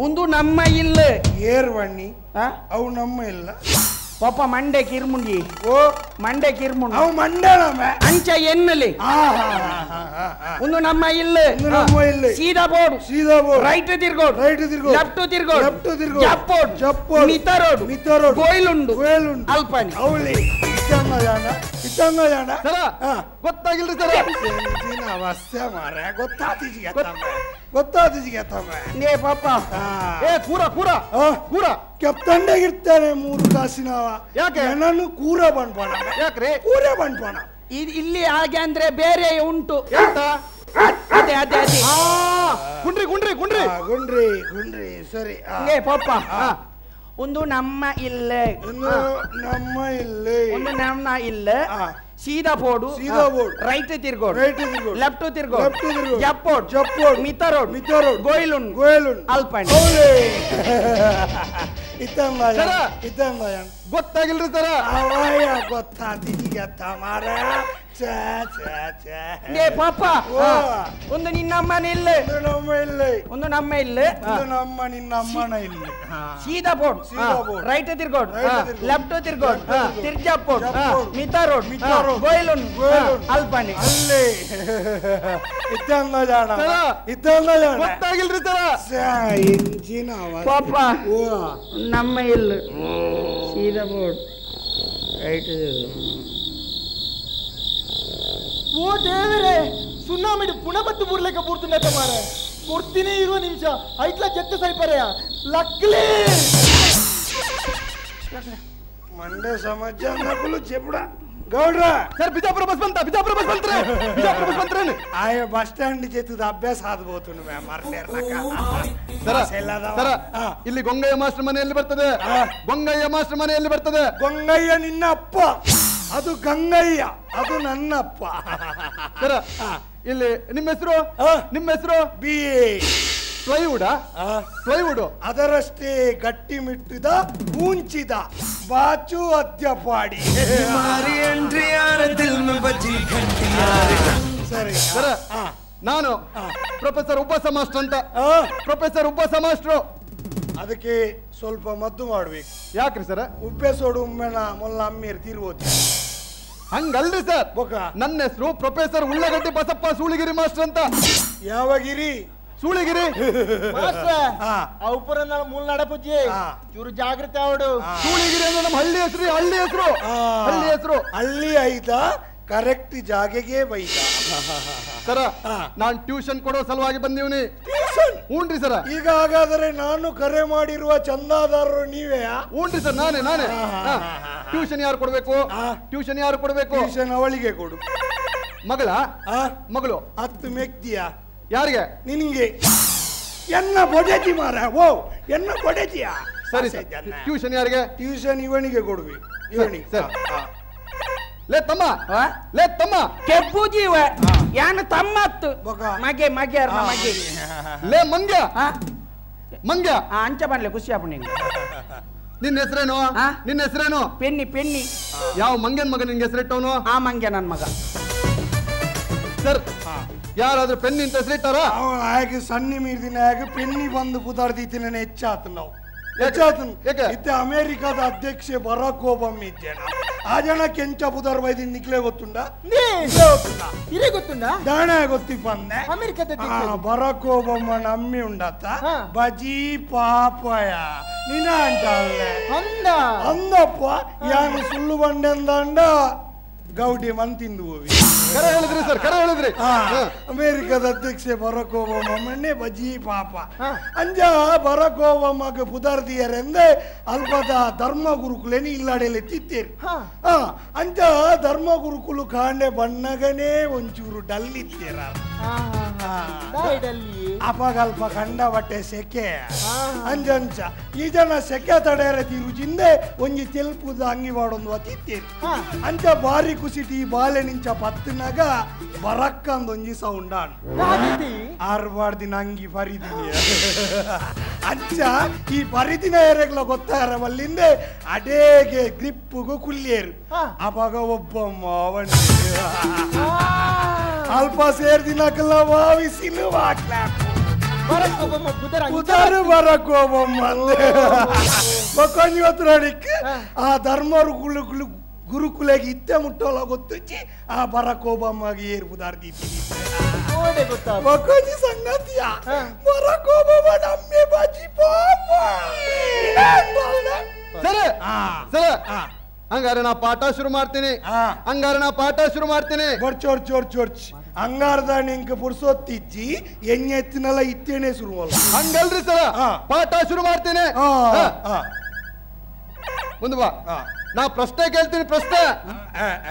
Speaker 6: ಒಂದು ನಮ್ಮ ಇಲ್ಲು
Speaker 8: ಏರ್ವಣ್ಣಿ, ಅವು ನಮ್ಮ ಇಲ್ಲ
Speaker 6: ಪಾಪ. ಮಂಡೆ ಕಿರ್ಮುಂಡಿ,
Speaker 8: ಓ
Speaker 6: ಮಂಡೆ ಕಿರ್ಮುಂಡಿ,
Speaker 8: ಅವು ಮಂಡೆ ನಮ್ಮ
Speaker 6: ಅಂಚ ಎನ್ನಲಿ. ಒಂದು ನಮ್ಮ ಇಲ್ಲು,
Speaker 8: ನಮ್ಮ ಇಲ್ಲು,
Speaker 6: ಸೀದಾ ಬೋರ್ಡು,
Speaker 8: ಸೀದಾ ಬೋರ್ಡು,
Speaker 6: ರೈಟ್ ತಿರ್ಗೋಡು,
Speaker 8: ರೈಟ್ ತಿರ್ಗೋಡು,
Speaker 6: ಲೆಫ್ಟ್ ತಿರ್ಗೋಡು,
Speaker 8: ಲೆಫ್ಟ್ ತಿರ್ಗೋಡು,
Speaker 6: ಜಪ್ಪೋಡು,
Speaker 8: ಜಪ್ಪೋಡು,
Speaker 6: ಮಿತ ರೋಡು,
Speaker 8: ಮಿತ ರೋಡು,
Speaker 6: ಗೋಯಿಲುಂಡು,
Speaker 8: ಗೋಯಿಲುಂಡು,
Speaker 6: ಅಲ್ಪನೆ
Speaker 8: ಅವಲಿ. ಇತ್ತಂಗ ಜಾಣ, ಇತ್ತಂಗ ಜಾಣ.
Speaker 9: ಸರ ಗೊತ್ತಾಗಿಲ್ರಿ ಸರ.
Speaker 8: ಅವಶ್ಯ ಮಾರ, ಗೊತ್ತಾತಿಜಿ ಗೊತ್ತಾತಿಜಿ ಗತ್ತಮ್ಮ.
Speaker 6: ಏ ಪಾಪ,
Speaker 9: ಏ ಕೂರ ಕೂರ ಕೂರ
Speaker 8: ಕೆಪ್ತಂಡಾಗಿರ್ತಾನೆ 3 ಕಾಸಿನವ.
Speaker 9: ಯಾಕೆ
Speaker 8: ನನ್ನನ್ನು ಕೂರ ಬಂಡ್ಪಾಣ?
Speaker 9: ಯಾಕ್ರಿ
Speaker 8: ಕೂರ ಬಂಡ್ಪಾಣ?
Speaker 6: ಇಲ್ಲಿ ಹಾಗೆ ಅಂದ್ರೆ ಬೇರೆ ಉಂಟು.
Speaker 9: ಎಂತ?
Speaker 6: ಅದೇ ಅದೇ ಅದೇ.
Speaker 9: ಗುಂಡ್ರಿ ಗುಂಡ್ರಿ ಗುಂಡ್ರಿ
Speaker 8: ಗುಂಡ್ರಿ ಗುಂಡ್ರಿ ಸರಿ.
Speaker 6: ಏ ಪಪ್ಪ, ಒಂದು ನಮ್ಮ ಇಲ್ಲ,
Speaker 8: ನಮ್ಮ ಇಲ್ಲ,
Speaker 6: ಒಂದು ನಮ್ಮ ಇಲ್ಲ. ಸೀದಾ ಪೋಡು,
Speaker 8: ಸೀದಾ ಪೋಡು,
Speaker 6: ರೈಟ್ ತಿರ್ಗೋಡು,
Speaker 8: ರೈಟ್ ತಿರ್ಗೋಡು,
Speaker 6: ಲೆಫ್ಟ್ ತಿರ್ಗೋಡು,
Speaker 8: ಲೆಫ್ಟ್ ತಿರ್ಗೋಡು, ಜಪ್ಪೋಡು, ಜಪ್ಪೋಡು, ಮಿತ ರೋಡ್, ಮಿತ ರೋಡ್, ಗೋಯಲುನ್, ಗೋಯಲುನ್,
Speaker 6: ಅಲ್ಪಣಿ.
Speaker 8: ಇತ್ತಂದ ಇತ್ತಂದ
Speaker 9: ಗೊತ್ತಾಗಿಲ್ರಿ ಸರ.
Speaker 8: ಅವಾಯ ಗೊತ್ತಾತಿಗತ್ತ ಮಾರ. ಛೇ ಛೇ ಛೇ.
Speaker 6: ಏ ಪಾಪ, ಒಂದು ನಿನ್ನಮ್ಮನ ಇಲ್ಲ,
Speaker 8: ನಮ್ಮ ಇಲ್ಲ,
Speaker 6: ಒಂದು ನಮ್ಮ ಇಲ್ಲ,
Speaker 8: ಒಂದು ನಮ್ಮ ನಿನ್ನ ಅಮ್ಮನ ಇಲ್ಲ.
Speaker 6: ಸೀದಾ ಬೋರ್ಡ್, ರೈಟ್ ತಿರ್ಗೋಡ್, ಲೆಫ್ಟ್ ತಿರ್ಗೋಡ್, ತಿರ್ಜಾಪೋಡ್, ಮಿತ ರೋಡ್, ಮಿತ ರೋಡ್, ಗೋಯಲುನ್, ಗೋಯಲುನ್, ಅಲ್ಪಣಿ.
Speaker 8: ಅಲ್ಲೇ ಇತ್ತಂದ ಜಾಣ, ಇತ್ತಂದ ಜಾಣ.
Speaker 9: ಗೊತ್ತಾಗಿಲ್ರಿ ಸರ.
Speaker 8: ಇಂಜಿನ
Speaker 6: ಪಾಪ ನಮ್ಮ ಇಲ್ಲ, ಸೀದಾ ಬೋರ್ಡ್, ರೈಟ್.
Speaker 7: ಓ ದೇವರೇ, ಸುನಾಮಿಡು ಪುಣಬತ್ತು ಬುರ್ಲೆಕ ಬೂರ್ತುಂಡತ್ತ ಮಾರೆ. ಕೊಡ್ತೀನಿ ಇರುವ ನಿಮಿಷ ಐಟ್ಲ ಜತ್ತ ಸೈಪರೆಯ ಲಕ್ಲಿ.
Speaker 8: ಮಂಡೆ ಸಮಾಜ ನಕಲು ಚೆಪ್ಪಡ ಗೌಡ್ರ.
Speaker 9: ಸರ್ ಬಿಜಾಪುರ ಬಸ್ ಬಂತ, ಬಿಜಾಪುರ ಬಸ್ ಬಂತ್ರೆ, ಬಿಜಾಪುರ ಬಸ್ ಬಂತ್ರೆ.
Speaker 8: ಆಯ ಬಸ್ ಸ್ಟ್ಯಾಂಡ್ ಜೊತೆ ಅಭ್ಯಾಸ ಆದ್ಬೋದು.
Speaker 9: ಸರ ಸರ, ಇಲ್ಲಿ ಗೊಂಗಯ್ಯ ಮಾಸ್ಟರ್ ಮನೆಯಲ್ಲಿ ಬರ್ತದೆ, ಗೊಂಗಯ್ಯ ಮಾಸ್ಟರ್ ಮನೆಯಲ್ಲಿ ಬರ್ತದೆ.
Speaker 8: ಗೊಂಗಯ್ಯ ನಿನ್ನ ಅಪ್ಪ, ಅದು ಗಂಗಯ್ಯ, ಅದು ನನ್ನಪ್ಪ.
Speaker 9: ಸರ ಇಲ್ಲಿ ನಿಮ್ಮ ಹೆಸರು, ನಿಮ್ಮ ಹೆಸರು?
Speaker 8: B A
Speaker 9: plywood, plywood.
Speaker 8: ಅದರಷ್ಟೇ ಗಟ್ಟಿ ಮಿಟ್ಟಿದ ಊಂಚಿದ ಬಾಚು ಅದ್ಯಪಾಡಿ. ಸರಿ
Speaker 9: ಸರ, ನಾನು ಪ್ರೊಫೆಸರ್ ಉಬ್ಬಸ ಮಾಸ್ಟರ್ ಅಂತ. ಪ್ರೊಫೆಸರ್ ಉಬ್ಬಸ ಮಾಸ್ಟ್ರು.
Speaker 8: ಅದಕ್ಕೆ ಸ್ವಲ್ಪ ಮದ್ದು ಮಾಡ್ಬೇಕು.
Speaker 9: ಯಾಕ್ರಿ ಸರ?
Speaker 8: ಉಪ್ಪೆಸೋಡು ಉಮ್ಮೆನ ಮೊಲ್ಲ ಅಮ್ಮೀರ್ ತಿರುಗೋತಿ.
Speaker 9: ಹಂಗಲ್ರಿ ಸರ್, ನನ್ನ ಹೆಸರು ಪ್ರೊಫೆಸರ್ ಉಳ್ಳಗಡ್ಡಿ ಬಸಪ್ಪ ಸೂಳಿಗಿರಿ ಮಾಸ್ಟರ್ ಅಂತ.
Speaker 8: ಯಾವಾಗಿರಿ?
Speaker 9: ಸೂಳಿಗಿರಿ.
Speaker 7: ಚೂರು ಜಾಗೃತಿ ಅವಡು.
Speaker 9: ಸೂಳಿಗಿರಿ ಅಂದ್ರೆ ನಮ್ಮ ಹಳ್ಳಿ ಹೆಸರು, ಹಳ್ಳಿ ಹೆಸರು, ಹಳ್ಳಿ ಹೆಸರು.
Speaker 8: ಹಳ್ಳಿ ಐದ ಕರೆಕ್ಟ್ ಜಾಗೆಗೆ ಬೈದ.
Speaker 9: ಸರ ನಾನ್ ಟ್ಯೂಷನ್ ಕೊಡೋ ಸಲುವಾಗಿ ಬಂದೀವ್ನಿ. ಹೂನ್ರಿ ಸರ.
Speaker 8: ಈಗ ಹಾಗಾದರೆ ನಾನು ಕರೆ ಮಾಡಿರುವ ಚಂದಾದಾರರು ನೀವೇ?
Speaker 9: ಹೂನ್ರಿ ಸರ್, ನಾನೇ ನಾನೇ. ಟ್ಯೂಷನ್ ಯಾರು ಕೊಡ್ಬೇಕು? ಟ್ಯೂಷನ್ ಯಾರು ಕೊಡ್ಬೇಕು?
Speaker 8: ಟ್ಯೂಷನ್ ಅವಳಿಗೆ ಕೊಡು.
Speaker 9: ಮಗಳ? ಮಗಳು.
Speaker 8: ಹತ್ತು ಮೆಕ್ತಿಯ?
Speaker 9: ಯಾರಿಗೆ?
Speaker 8: ನಿನಗೆ. ಎನ್ನ ಬೊಡೆತಿ ಮಾರ, ಓ ಎನ್ನ ಬೊಡೆತಿಯ.
Speaker 9: ಸರಿ, ಟ್ಯೂಷನ್ ಯಾರಿಗೆ?
Speaker 8: ಟ್ಯೂಷನ್ ಇವನಿಗೆ ಕೊಡ್ಬೇಕು, ಇವನಿಗೆ.
Speaker 9: ಸರ್ ಲೇ ತಮ್ಮ, ಲೇ ತಮ್ಮ,
Speaker 6: ಕೆಬ್ಬು ಜೀವ ಯಾನು ತಮ್ಮತ್ತು ಮಗೆ ಮಗೆ ಮಗೆ.
Speaker 9: ಲೇ ಮಂಗ್ಯ, ಮಂಗ್ಯ
Speaker 6: ಅಂಚ ಬನ್ಲೆ ಖುಷಿ ಆಪು ನಿಂಗೆ.
Speaker 9: ನಿನ್ನ ಹೆಸರೇನು? ನಿನ್ನ ಹೆಸರೇನು?
Speaker 6: Penny Penny.
Speaker 9: ಯಾವ ಮಂಗ್ಯನ್ ಮಗ ನಿನ್ಗೆ ಹೆಸರಿಟ್ಟವನು?
Speaker 6: ಆ ಮಂಗ್ಯ ನನ್ ಮಗ.
Speaker 9: ಸರ್ ಯಾರಾದ್ರೂ ಪೆನ್ನಿ ಅಂತ ಹೆಸರಿಟ್ಟಾರ?
Speaker 8: ಹಾಗೆ ಸಣ್ಣ ಮೀರ್ದಿನ ಹಾಗೆ ಪೆನ್ನಿ ಬಂದು ಪುದಾರ್ದಿತ್ತಿನ ಹೆಚ್ಚಾತು ನಾವು ಹೆಚ್ಚಾತು. ಇತ್ತೆ ಅಮೆರಿಕದ ಅಧ್ಯಕ್ಷೆ ಬರಾಕ್ ಒಬಾಮ ಇದ್ದೇನ, ಆ ಜನ ಕೆಂಚ ಪುದರ್ ಬೈದಿನ ನಿಕ್ಲೆ ಗೊತ್ತುಂಡ?
Speaker 7: ಇರೇ ಗೊತ್ತುಂಡ?
Speaker 8: ದಾಣ ಗೊತ್ತಿಪ್ಪಂದೆ
Speaker 7: ಅಮೆರಿಕದ
Speaker 8: ಬರಾಕ್ ಒಬಾಮ ನಮ್ಮಿ ಉಂಡತ್ತ ಬಜಿ ಪಾಪಯ ನಿನ ಅಂಟಾಳೆ
Speaker 7: ಅಂದ
Speaker 8: ಅಂದಪ್ಪ. ಯಾನು ಸುಳ್ಳು ಬಂಡೆಂದಂಡ ಗೌಡಿ ಮನ್ ತಿಂದು ಹೋಗಿ.
Speaker 9: ಕರೆ ಹೇಳಿದ್ರಿ ಸರ್, ಕರೆ ಹೇಳಿದ್ರಿ.
Speaker 8: ಅಮೆರಿಕದ ಅಧ್ಯಕ್ಷೆ ಬರಾಕ್ ಒಬಾಮ ಮಣ್ಣೆ ಬಜಿ ಪಾಪ ಅಂಜ ಬರಾಕ್ ಒಬಾಮಗೆ ಪುದರ್ದಿಯರೆಂದೆ ಅಲ್ಪದ ಧರ್ಮ ಗುರುಕುಲೇನಿ ಇಲ್ಲಾಡೆಲೆ ತಿತ್ತೇರಿ. ಅಂಜ ಧರ್ಮ ಗುರುಕುಲು ಕಾಂಡೆ ಬಣ್ಣಗನೇ ಒಂಚೂರು ಡಲ್ ಇತ್ತೀರ. ಅಪಗಲ್ಪ ಕಂಡ ಬಟ್ಟೆ ಸೆಕೆ ಅಂಜಂಚ ಈ ಜನ ಸೆಕೆ ತಡೆಯರ ತಿರುಜಿಂದೆ ಒಂಜಿ ತೆಲ್ಪುದ ಅಂಗಿ ಮಾಡೊಂದು ಅತಿತ್ತೇರಿ. ಅಂಚ ಬಾರಿ ಕುಸಿಟಿ ಬಾಲೆ ನಿಂಚ ಪತ್ತಿನಾಗ ಬರಕ್ಕಂದೊಂಜಿ ಸೌಂಡ್ ಆರ್ಬಾರ್ದಿನ ಅಂಗಿ ಪರಿದಿನಿ. ಅಂಚ ಈ ಪರಿದಿನ ಎರೆಗ್ಲ ಗೊತ್ತಾರ ಬಲ್ಲಿಂದೆ ಅಡೇಗೆ ಗ್ರಿಪ್ಪುಗು ಕುಲ್ಲೇರು. ಅವಾಗ ಒಬ್ಬ ಮಾವಣ್ಣ ಅಲ್ಪ ಸೇರ್ದಿನಕಲ್ಲ ವಾವಿಸಿಲು ಉದಾರು ಬರಕ್ ಒಬ್ಬಮ್ಮ ಆ ಧರ್ಮರು ಗುರುಕುಲೆಗೆ ಇತ್ತೆ ಮುಟ್ಟೋಲ ಗೊತ್ತುಚ್ಚಿ ಆ ಬರಕ್ ಒಬಾಮಗೆ ಏರ್ ಬುದಾರ್ದಿತ್ತೀನಿ. ಸಂಗತಿಯ ಬರಕ್ ಒಬಾಮ ನಮ್ಮೆ ಬಾಜಿ ಪಾಪ.
Speaker 9: ಸರಿ ಸರಿ, ಹಂಗಾರೆ ನಾ ಪಾಠ ಶುರು ಮಾಡ್ತೀನಿ. ಹಂಗಾರೆ ನಾ ಪಾಠ ಶುರು ಮಾಡ್ತೀನಿ.
Speaker 8: ಚೋರ್ ಚೋರ್ ಚೋರ್ಚ್ ಹಂಗಾರ್ದ ನಿಂಗೆ ಪುರ್ಸೊತ್ತಿಜ್ಜಿ ಎಣ್ಣೆ ಎತ್ತಿನಲ್ಲ ಇತ್ತೇನೆ ಶುರು ಅಲ್ಲ.
Speaker 9: ಹಂಗಲ್ರಿ ಸರ, ಪಾಠ ಶುರು ಮಾಡ್ತೀನಿ. ಮುಂದೆ ಬಾ, ನಾ ಪ್ರಶ್ನೆ ಕೇಳ್ತೀನಿ. ಪ್ರಶ್ನೆ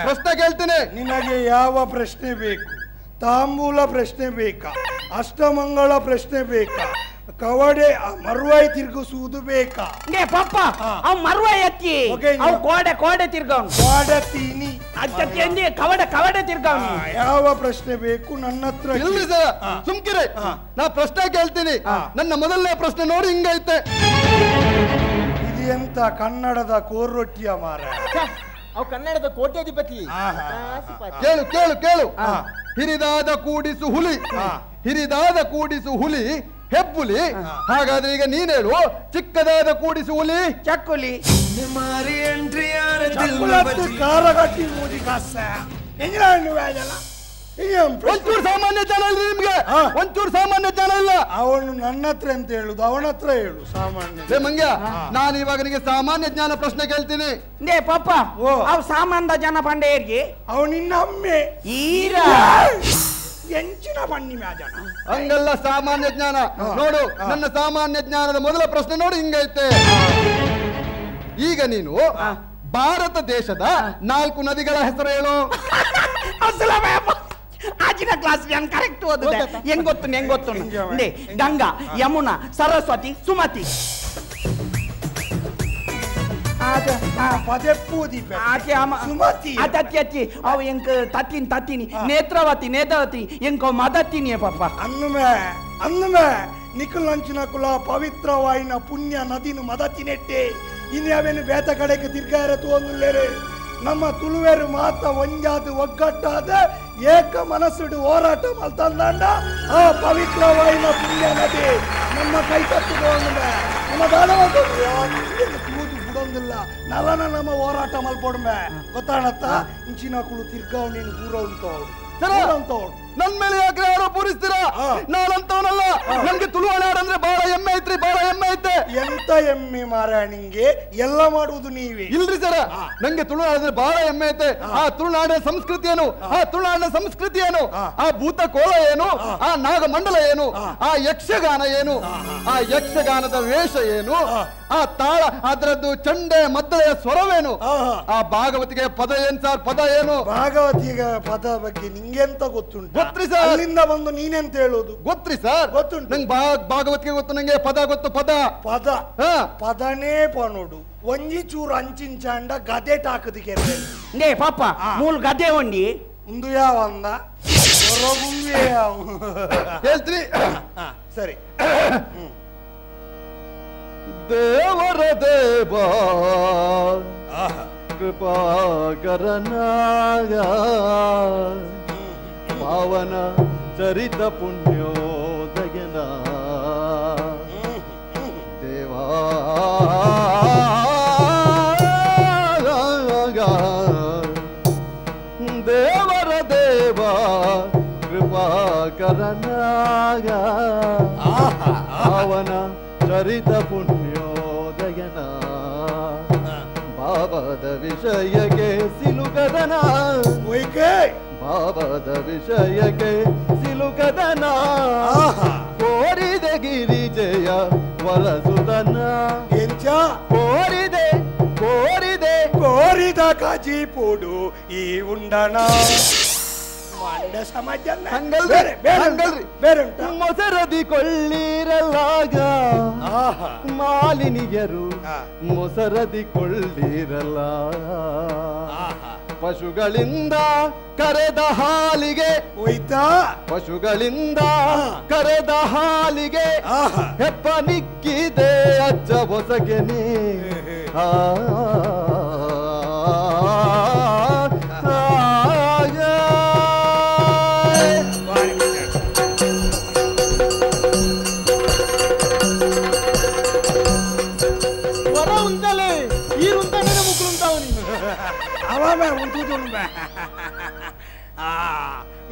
Speaker 9: ಪ್ರಶ್ನೆ ಕೇಳ್ತೀನಿ.
Speaker 8: ನಿನಗೆ ಯಾವ ಪ್ರಶ್ನೆ ಬೇಕು? ತಾಂಬೂಲ ಪ್ರಶ್ನೆ ಬೇಕಾ? ಅಷ್ಟಮಂಗಳ ಪ್ರಶ್ನೆ ಬೇಕಾ? ಕವಡೆ ಮರುವಾಯಿ ತಿರುಗಿಸುವುದು ಬೇಕಾ?
Speaker 6: ಪಪ್ಪ ಅವ್ ಮರುವಾಯಿ ಅತ್ತಿ ಅವ್ ಕೋಡೆ ಕೋಡೆ ತಿರ್ಗವನು
Speaker 8: ಕೋಡೆ ತೀನಿ
Speaker 6: ಅತ್ತಿ ಕವಡೆ ಕವಡೆ ತಿರ್ಗವನು.
Speaker 8: ಯಾವ ಪ್ರಶ್ನೆ ಬೇಕು ನನ್ನ ಹತ್ರ?
Speaker 9: ಇಲ್ರಿ ಸರ್, ಸುಮ್ಕಿರಿ, ನಾ ಪ್ರಶ್ನೆ ಕೇಳ್ತೀನಿ. ನನ್ನ ಮೊದಲನೇ ಪ್ರಶ್ನೆ ನೋಡಿ ಹಿಂಗೈತೆ.
Speaker 8: ಇದು ಎಂತ ಕನ್ನಡದ ಕೋರ್ರೊಟ್ಟಿಯ ಮಾರ?
Speaker 7: ಅವ್ ಕನ್ನಡದ ಕೋಟ್ಯಾಧಿಪತಿ.
Speaker 9: ಕೇಳು ಕೇಳು ಕೇಳು. ಹಿರಿದಾದ ಕೂಡಿಸು ಹುಲಿ, ಹಿರಿದಾದ ಕೂಡಿಸು ಹುಲಿ ಹೆಬ್ಬುಲಿ. ಹಾಗಾದ್ರೆ ಈಗ ನೀನೇಳು, ಚಿಕ್ಕದಾದ ಕೂಡಿಸು ಹುಲಿ
Speaker 6: ಚಕ್ಕುಲಿ.
Speaker 9: ಒಂಚೂರು ಸಾಮಾನ್ಯ ಜ್ಞಾನ ಇಲ್ಲ ನಿಮ್ಗೆ, ಒಂಚೂರು ಸಾಮಾನ್ಯ ಜ್ಞಾನ ಇಲ್ಲ.
Speaker 8: ಅವನು ನನ್ನ ಹತ್ರ ಅಂತ ಹೇಳುದು, ಅವನ ಹತ್ರ ಹೇಳು ಸಾಮಾನ್ಯ.
Speaker 9: ಮಂಗ್ಯ, ನಾನು ಇವಾಗ ನಿಮಗೆ ಸಾಮಾನ್ಯ ಜ್ಞಾನ ಪ್ರಶ್ನೆ ಕೇಳ್ತೀನಿ.
Speaker 6: ಪಾಪ ಅವ್ ಸಾಮಾನ್ಯ ಜನ ಪಂಡೇರ್ಗೆ
Speaker 8: ಅವನಿನ್ನ ಅಮ್ಮೆ
Speaker 6: ಈರ
Speaker 8: ಎಂಚಿನ ಬನ್ನಿ ಮ್ಯಾಜನ.
Speaker 9: ಹಂಗಲ್ಲ ಸಾಮಾನ್ಯ ಜ್ಞಾನ ನೋಡು. ನನ್ನ ಸಾಮಾನ್ಯ ಜ್ಞಾನದ ಮೊದಲ ಪ್ರಶ್ನೆ ನೋಡಿ ಹಿಂಗೈತೆ. ಈಗ ನೀನು ಭಾರತ ದೇಶದ 4 ನದಿಗಳ ಹೆಸರು ಹೇಳು.
Speaker 6: ಆಜಿನ ಕ್ಲಾಸ್ ಹೆಂಗ್ ಕರೆಕ್ಟ್ ಓದಿದೆ, ಹೆಂಗ್ ಗೊತ್ತು ಹೆಂಗ್ ಗೊತ್ತು? ಗಂಗಾ, ಯಮುನಾ, ಸರಸ್ವತಿ, ಸುಮತಿ. ಅವು ಎಂಕ್ ತತ್ತೀನಿ ತತ್ತೀನಿ ನೇತ್ರಾವತಿ ನೇತ್ರಾವತಿ ಎಂಕ ಮದತ್ತೀನಿ ಪಾಪ.
Speaker 8: ಅನ್ನುಮೆ ಅನ್ನುಮೆ ನಿಖುಲಂಚಿನ ಕುಲ ಪವಿತ್ರವಾಯಿನ ಪುಣ್ಯ ನದಿನು ಮದತಿನೆಟ್ಟೆ ಇನ್ಯಾವೇನು ಬೇತ ಕಡೆಗೆ ತಿರ್ಗಾರ ತೋಂದುಲ್ಲೇರೆ. ನಮ್ಮ ತುಳುವೇರು ಮಾತ ಒಂಜಾದ ಒಗ್ಗಟ್ಟಾದ ಏಕ ಮನಸ್ಸುಡು ಹೋರಾಟ ಮಲ್ತಂದಾಂಡ ಆ ಪವಿತ್ರವಾಯಿನ ಪುಣ್ಯ ನದಿ ನಮ್ಮ ಕೈ ತಪ್ಪುಕೊಂಡುಮೆ. ನಮ್ಮ ದಾನವ ಬಿಡೊಂದಿಲ್ಲ ನಲನ ನಮ್ಮ ಹೋರಾಟ ಮಲ್ಪೊಡ್ಮೆ ಗೊತ್ತಾಣತ್ತ. ಇಂಚಿನ ಕುಳು ತಿರ್ಗಾವ್ ನೀನು ಪೂರ ಉಂಟವಳು.
Speaker 9: ನನ್ ಮೇಲೆ ಯಾಕ್ರೆ ಯಾರೋ ಪೂರಿಸ್ತೀರಾ? ನಾನಂತವನಲ್ಲ. ನನ್ಗೆ ತುಳುವನಾಡ್ ಅಂದ್ರೆ ಬಹಳ ಹೆಮ್ಮೆ ಐತ್ರಿ, ಬಹಳ ಹೆಮ್ಮೆ ಐತೆ.
Speaker 8: ಎಂತ ಹೆಮ್ಮೆ ಮಾರ ನಿಂಗೆ? ಎಲ್ಲ ಮಾಡುವುದು ನೀವೇ.
Speaker 9: ಇಲ್ರಿ ಸರ, ನಂಗೆ ತುಳುನಾಡ್ ಅಂದ್ರೆ ಬಹಳ ಹೆಮ್ಮೆ ಐತೆ. ಆ ತುಳುನಾಡಿನ ಸಂಸ್ಕೃತಿ ಏನು, ಆ ತುಳುನಾಡಿನ ಸಂಸ್ಕೃತಿ ಏನು, ಆ ಭೂತ ಕೋಲ ಏನು, ಆ ನಾಗಮಂಡಲ ಏನು, ಆ ಯಕ್ಷಗಾನ ಏನು, ಆ ಯಕ್ಷಗಾನದ ವೇಷ ಏನು, ಆ ತಾಳ ಅದರದ್ದು ಚಂಡೆ ಮದ್ದಳೆಯ ಸ್ವರವೇನು, ಆ ಭಾಗವತಿಗೆ ಪದ ಏನ್ ಸರ್? ಪದ ಏನು?
Speaker 8: ಭಾಗವತಿಗೆ ಪದ ಬಗ್ಗೆ ನಿಂಗೆಂತ ಗೊತ್ತುಂಟು?
Speaker 9: ಗೊತ್ತ್ರಿ ಸರ್.
Speaker 8: ಅಲ್ಲಿಂದ ಬಂದು ನೀನೆಂತ ಹೇಳೋದು?
Speaker 9: ಗೊತ್ತ್ರಿ ಸರ್,
Speaker 8: ಗೊತ್ತುಂಟು
Speaker 9: ನಂಗೆ. ಭಾಗವತಿಗೆ ಗೊತ್ತು ನಂಗೆ, ಪದ ಗೊತ್ತು. ಪದ
Speaker 8: ಪದ ಪದನೇ ಪನೋಡು ಒಂಜಿ ಚೂರು ಅಂಚಿಂಚಾಂಡ ಗದೆ ಟಾಕದಿಗೆ.
Speaker 6: ನೇ ಪಾಪ ಮೂಲ್ ಗದೆ ಒಂಡಿ
Speaker 8: ಒಂದು ಯಾವ ಅಂದ
Speaker 9: ಹೇಳ್ತೀರಿ?
Speaker 8: ಸರಿ.
Speaker 9: ದೇವರ ದೇವ ಕೃಪಾಕರನಾಗ ಪಾವನ ಚರಿತ ಪುಣ್ಯೋದಯನ ದೇವಾ ದೇವರ ದೇವ ಕೃಪಾಕರನಾಗ ಪಾವನ ಚರಿತ ಪುಣ್ಯೋದಯನ ಭಾವದ ವಿಷಯಕ್ಕೆ ಸಿಲುಕದನ, ಭಾವದ ವಿಷಯಕ್ಕೆ ಸಿಲುಕದನ, ಕೋರಿದೆ ಗಿರಿಜಯ ವರಸುದನ, ಕೋರಿದೆ ಕೋರಿದೆ
Speaker 8: ಕೋರಿದ ಕಾಜಿಪುಡು ಈ ಉಂಡಣ
Speaker 9: ಮೊಸರದಿ ಕೊಳ್ಳಿರಲಾಗ ಮಾಲಿನಿಯರು ಮೊಸರದಿ ಕೊಳ್ಳಿರಲ, ಪಶುಗಳಿಂದ ಕರೆದ ಹಾಲಿಗೆ
Speaker 8: ಹೋಯ್ತಾ,
Speaker 9: ಪಶುಗಳಿಂದ ಕರೆದ ಹಾಲಿಗೆ ಹೆಪ್ಪ ನಿಕ್ಕಿದೆ ಅಜ್ಜ ಹೊಸಗೆನೆ. ಆ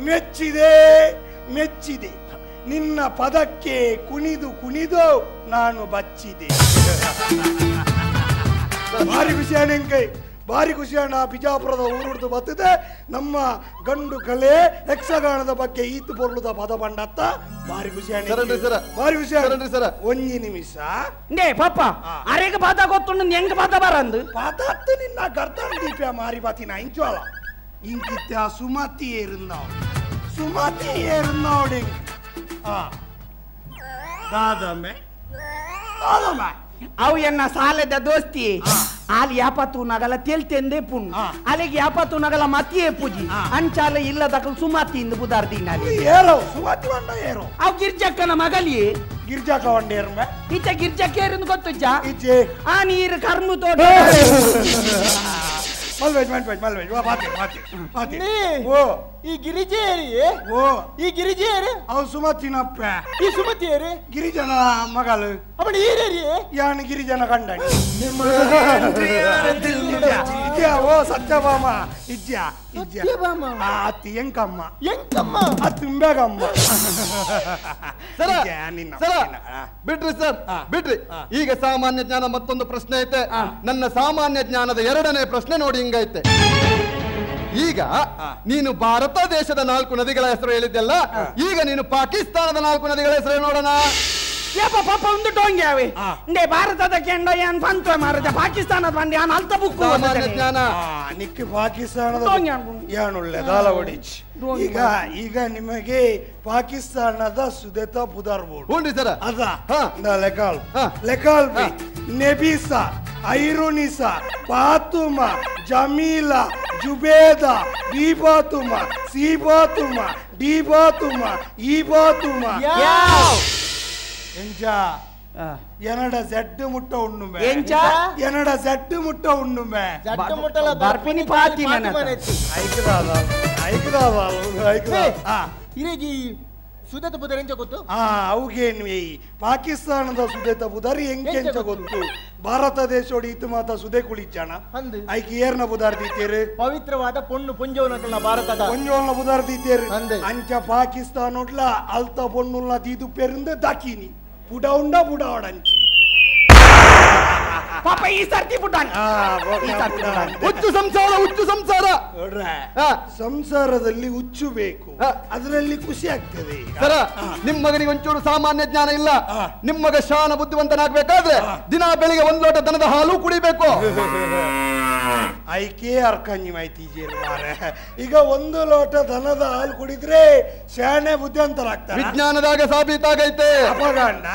Speaker 8: ಮೆಚ್ಚಿದೆ ಮೆಚ್ಚಿದೆ ನಿನ್ನ ಪದಕ್ಕೆ ಕುಣಿದು ಕುಣಿದು ನಾನು ಬಚ್ಚಿದೆ. ಭಾರಿ ಖುಷಿಯಾಣಂಕೈ, ಭಾರಿ ಖುಷಿಯಾಣ. ಬಿಜಾಪುರದ ಊರುಡ್ದು ಬತ್ತದೆ ನಮ್ಮ ಗಂಡು ಕಲೆ ಯಕ್ಷಗಾನದ ಬಗ್ಗೆ ಈತು ಪೊರ್ಲುದ ಪದ ಬಂಡತ್ತ. ಭಾರಿ ಖುಷಿಯಾಣ, ಭಾರಿ ಖುಷಿ. ಸರ ಒಂಜಿ ನಿಮಿಷ
Speaker 6: ನೇ ಪಾಪ ಅರೆಗೆ ಪದ ಗೊತ್ತುಂಡು ಹೆಂಗ್ ಪದ ಬರಂದು
Speaker 8: ಪದ ನಿನ್ನ ಗರ್ದನ್ ದೀಪ ಮಾರಿ ಬಾತಿನ ಇಂಚೋಳ ಇಂಕಿತ್ತ ಸುಮತಿ ಏರುಂದಾವ್, ಸುಮತಿ ಏರುಂದಾವಡೆ. ದಾದಮ್ಮೆ ದಾದಮ್ಮ
Speaker 6: ಅವು ಎನ್ನ ಸಾಲದ ದೋಸ್ತಿ ಅಲ್ಲಿ ಯಾಪತ್ತು ನಗಲ ತೇಲ್ತೆಂದೇ ಪುಣ್ ಅಲ್ಲಿಗೆ ಯಾಪತ್ತು ನಗಲ ಮತಿಯೇ ಪೂಜಿ ಅಂಚಾಲ ಇಲ್ಲದಕಲ್ ಸುಮಾತಿ ಇಂದು ಬುದಾರ್ದಿನ
Speaker 8: ಏರೋ ಸುಮಾತಿ ಬಂಡ ಏರೋ
Speaker 6: ಅವು ಗಿರ್ಜಕ್ಕನ ಮಗಲಿ
Speaker 8: ಗಿರ್ಜಾಕ ವಂಡೇರ್ಮೆ
Speaker 6: ಈಚೆ ಗಿರ್ಜಕ್ಕ ಏರಿಂದು ಗೊತ್ತುಜ್ಜ
Speaker 8: ಈಚೆ
Speaker 6: ಆ ನೀರು ಕರ್ಮು ತೋಟ
Speaker 8: ಮಲ್ವೇಜ್ ಮಲ್ವೇಜ್ ಮಲ್ವೇಜ್ ವಾ ಬಾತೆ ಬಾತೆ ಬಾತೆ ಓ
Speaker 7: ಈ ಗಿರಿಜೇರಿ
Speaker 8: ಓ
Speaker 7: ಈ ಗಿರಿಜೇರಿ
Speaker 8: ಅವು ಸುಮತಿನಪ್ಪ
Speaker 7: ಈ ಸುಮತಿಯೇರಿ
Speaker 8: ಗಿರಿಜನ ಮಗಳು
Speaker 7: ಅವನು ಈರೇರಿ
Speaker 8: ಯಾನು ಗಿರಿಜನ ಕಂಡಣಿ ಇದ್ಯಾ ಓ ಸತ್ಯಭಾಮ ಇದ್ಯಾ ಇದ್ಯಾ ಅತ್ತಿ ಎಂಕಮ್ಮ
Speaker 7: ಎಂಕಮ್ಮ
Speaker 8: ಅತ್ತುಂಬೆಗಮ್ಮ
Speaker 9: ಸರ ಸರ ಬಿಡ್ರಿ ಸರ್ ಬಿಡ್ರಿ. ಈಗ ಸಾಮಾನ್ಯ ಜ್ಞಾನ ಮತ್ತೊಂದು ಪ್ರಶ್ನೆ ಐತೆ. ನನ್ನ ಸಾಮಾನ್ಯ ಜ್ಞಾನದ ಎರಡನೇ ಪ್ರಶ್ನೆ ನೋಡಿ ಹಿಂಗೈತೆ. ಈಗ ನೀನು ಭಾರತ ದೇಶದ 4 ನದಿಗಳ ಹೆಸರು ಹೇಳಿದ್ದೆಲ್ಲ, ಈಗ ನೀನು ಪಾಕಿಸ್ತಾನದ 4 ನದಿಗಳ ಹೆಸರು ನೋಡೋಣ.
Speaker 6: ಪಾಪ ಒಂದು ಡೋಂಗ್ಯಾವೆ ಇಂಡೆ ಭಾರತದ ಕೆಂಡ ಏನ್ ಪಂತ ಮಾರಜ ಪಾಕಿಸ್ತಾನದ ಬಂಡಿ ಯಾನ್ ಅಲ್ತ ಬುಕ್ಕು
Speaker 9: ಸಾಮಾನ್ಯ ಜ್ಞಾನ
Speaker 8: ನಿಕ್ಕೆ ಪಾಕಿಸ್ತಾನದ ಯಾನುಳ್ಳೆ ದಾಲವಡಿಚ್. ಈಗ ಈಗ ನಿಮಗೆ ಪಾಕಿಸ್ತಾನದ ಸುದೇತ ಬುದಾರ್ಬೋರ್ಡ್
Speaker 9: ಹ್ಞೂ ಸರ್
Speaker 8: ಅದ ಲೆಕಾಲ್ ಲೆಕಾಲ್ Nebisa ಐರುನಿಸಾ ಫಾತುಮಾ Jameela Zubeda B ಫಾತುಮಾ C ಫಾತುಮಾ D ಫಾತುಮಾ ಇ ಫಾತುಮಾ ಎಂಚ ಎನಡ ಜೆಡ್ ಮುಟ್ಟ ಉಣ್ಣುಮೆ
Speaker 6: ಎಂಚ
Speaker 8: ಎನಡ ಜೆಡ್ ಮುಟ್ಟ ಉಣ್ಣುಮೆ
Speaker 7: ಜೆಡ್ ಮುಟ್ಟಲ
Speaker 6: ಬರ್ಪಿನಿ ಪಾತಿ ನನ
Speaker 8: ಐಕದಾದ ಐಕದಾದ ಐಕದಾದ
Speaker 7: ಇರೇಗಿ ಸುದೇತ ಬುದರ್ ಎಂಚ ಗೊತ್ತು?
Speaker 8: ಆ ಅವುಗೇನ್ವಿ ಪಾಕಿಸ್ತಾನದ ಸುದೇತ ಬುದರ್ ಎಂಕೆಂಚ ಗೊತ್ತು? ಭಾರತ ದೇಶೋಡಿ ಇತ್ತು ಮಾತ ಸುದೆ ಕುಳಿಚಾಣ ಐಕೆ ಏರ್ನ ಬುದಾರ್ ದೀತೇರು
Speaker 7: ಪವಿತ್ರವಾದ ಪೊಣ್ಣು ಪೊಂಜೋನಕಲ್ನ ಭಾರತದ
Speaker 8: ಪೊಂಜೋಲ್ನ ಬುದಾರ್ ದೀತೇರು ಅಂಚ ಪಾಕಿಸ್ತಾನೋಡ್ಲ ಅಲ್ತ ಪೊಣ್ಣುಲ್ನ ದೀದು ಪೆರಿಂದ ದಾಕಿನಿ ಪುಡ ಉಂಡ ಪುಡ ಒಡಂಚಿ
Speaker 6: ಪಾಪ ಈ ಸರ್ತಿ ಪುಟಾಣಿ
Speaker 9: ಹುಚ್ಚು ಸಂಸಾರ ಹುಚ್ಚು ಸಂಸಾರ
Speaker 8: ಸಂಸಾರದಲ್ಲಿ ಹುಚ್ಚು ಬೇಕು, ಅದರಲ್ಲಿ ಖುಷಿ ಆಗ್ತದೆ.
Speaker 9: ಸರ ನಿಮ್ಮ ಮಗನಿಗೆ ಒಂಚೂರು ಸಾಮಾನ್ಯ ಜ್ಞಾನ ಇಲ್ಲ. ನಿಮ್ಮ ಮಗ ಶಾನ ಬುದ್ಧಿವಂತನಾಗ್ಬೇಕಾದ್ರೆ ದಿನ ಬೆಳಿಗ್ಗೆ ಒಂದ್ ಲೋಟ ದನದ ಹಾಲು ಕುಡಿಬೇಕು.
Speaker 8: ಐಕೆ ಅರ್ಕಂಜಿ ಮಾಹಿತಿ ಈಗ ಒಂದು ಲೋಟ ದನದ ಹಾಲು ಕುಡಿದ್ರೆ ಶಾಣೆ ಬುದ್ಧಿವಂತರಾಗ್ತಾರೆ,
Speaker 9: ವಿಜ್ಞಾನದಾಗ ಸಾಬೀತಾಗೈತೆ.
Speaker 8: ಅಪಗಣ್ಣ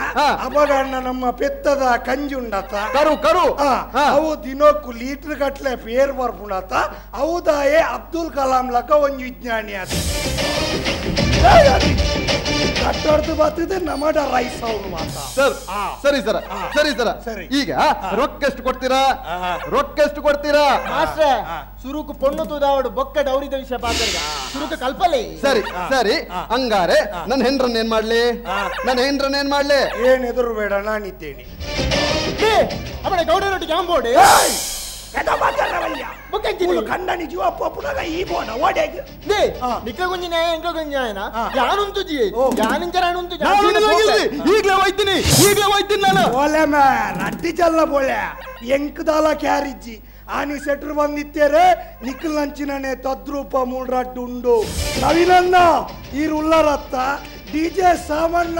Speaker 8: ಅಪಗಣ್ಣ ನಮ್ಮ ಪೆತ್ತದ ಕಂಜಿ ಉಂಡತ
Speaker 9: ಕರು ಕರು
Speaker 8: ಅವು ದಿನಕ್ಕೂ ಲೀಟರ್ ಗಟ್ಲೆ ಪೇರ್ ಬರ್ಪುಂಡತ ಅವುದಾಯೇ ಅಬ್ದುಲ್ ಕಲಾಂ ಲಕ ಒಂದು ವಿಜ್ಞಾನಿ ಆತ ಕಟ್ಟಡ್ದು ಬರ್ತದೆ ನಮಡ ರೈಸ್ ಅವನು ಮಾತ.
Speaker 9: ಸರ್ ಸರಿ ಸರ್ ಸರಿ ಸರ್ ಸರಿ. ಈಗ ರೊಕ್ಕ ಎಷ್ಟು ಕೊಡ್ತೀರಾ? ರೊಕ್ಕ ಎಷ್ಟು ಕೊಡ್ತೀರಾ?
Speaker 7: ಮಾಸ್ಟ್ರೆ ಸುರುಕು ಪೊಣ್ಣು ತೂದಾವಡು ಬೊಕ್ಕ ಡೌರಿದ ವಿಷಯ ಪಾತ್ರ ಸುರುಕು ಕಲ್ಪಲೆ.
Speaker 9: ಸರಿ ಸರಿ ಹಂಗಾರೆ ನನ್ನ ಹೆಂಡ್ರನ್ನ ಏನ್ ಮಾಡ್ಲಿ? ನನ್ನ ಹೆಂಡ್ರನ್ನ ಏನ್ ಮಾಡ್ಲಿ?
Speaker 8: ಏನ್ ಎದುರು ಬೇಡ, ನಾನಿದ್ದೇನೆ.
Speaker 7: ಅವನ ಗೌಡರೊಟ್ಟಿಗೆ ಆಂಬೋಡೆ
Speaker 8: ಕಂಡನಿ ಜೀವ ಪುನಗ ಈ ಬೋಡ ಓಡೇಗ್
Speaker 7: ನಿಕ್ಕಗೊಂಜಿ ನ್ಯಾಯ ಎಂಕೊಂಜಿ ನ್ಯಾಯನ ಯಾನುಂಟು ಜಿ ಯಾನಿಂಚರಾನುಂಟು.
Speaker 9: ಈಗಲೇ ಹೋಯ್ತೀನಿ ಈಗಲೇ ಹೋಯ್ತೀನಿ ನಾನು.
Speaker 8: ಬೋಲೆ ಮೇ ರಡ್ಡಿ ಚಲ್ಲ ಬೋಲೆ ಎಂಕದಾಲ ಕ್ಯಾರಿಜ್ಜಿ ಆನಿ ಸೆಟ್ರು ಬಂದಿತ್ತೇರೆ ನಿಕ್ಕಲ್ ನಂಚಿನೇ ತದ್ರೂಪ ಮೂಡ್ರಡ್ಡು ಉಂಡು. ನವೀನಣ್ಣ ಈರ್ ಉಲ್ಲರತ್ತ ಡಿ ಜೆ ಸಾಮಣ್ಣ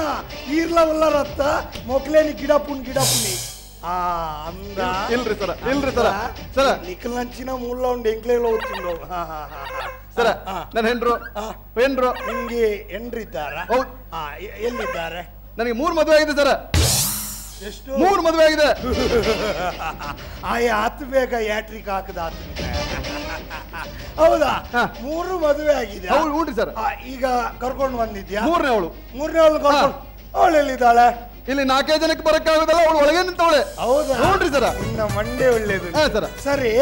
Speaker 8: ಈರ್ಲ ಉಲ್ಲರತ್ತ ಮೊಕ್ಲೇನಿ ಗಿಡಪುಣ್ ಗಿಡಪುಣಿ
Speaker 9: ಇಲ್ರಿ ಸರ ಇಲ್ರಿ ಸರ ಸರ
Speaker 8: ನಿಕ್ಕಲ್ ನಂಚಿನ ಮೂಲ ಉಂಡು ಎಂಕ್ಲೇಲ ಹೋಗ್ತಿಂಡು
Speaker 9: ಸರ. ನನ್ನ ಹೆಂಡ್ರು ಹೆಂಡ್ರು
Speaker 8: ನಿಮ್ಗೆ ಹೆಂಡ್ರಿದ್ದಾರ? ಎಲ್ಲಿದ್ದಾರೆ?
Speaker 9: ನನಗೆ 3 ಮದುವೆ ಆಗಿದೆ ಸರ.
Speaker 8: ಎಷ್ಟು?
Speaker 9: 3 ಮದುವೆ ಆಗಿದೆ.
Speaker 8: ಆಯ ಆತು ಬೇಗ ಯಾಟ್ರಿಕ್ ಹಾಕದ ಆತು. ಹೌದಾ? 3 ಮದುವೆ ಆಗಿದೆ.
Speaker 9: ಹೌದು ಸರ್.
Speaker 8: ಈಗ ಕರ್ಕೊಂಡು ಬಂದಿದ್ಯಾ?
Speaker 9: ಮೂರನೇ ಅವಳು.
Speaker 8: ಮೂರನೇ ಅವಳು ಕರ್ಕೊಂಡು ಅವಳು ಎಲ್ಲಿದ್ದಾಳೆ?
Speaker 9: ಇಲ್ಲಿ 4 ಜನಕ್ಕೆ ಬರಕ್ಕಾಗೋದಲ್ಲ, ಅವಳು ಒಳಗೆ ನಿಂತವಳೆ.
Speaker 8: ಹೌದಾ?
Speaker 9: ನೋಡ್ರಿ ಸರ್,
Speaker 8: ನಿನ್ನ ಮಂಡೆ ಒಳ್ಳೇದು
Speaker 9: ಸರ್.
Speaker 8: ಸರಿ,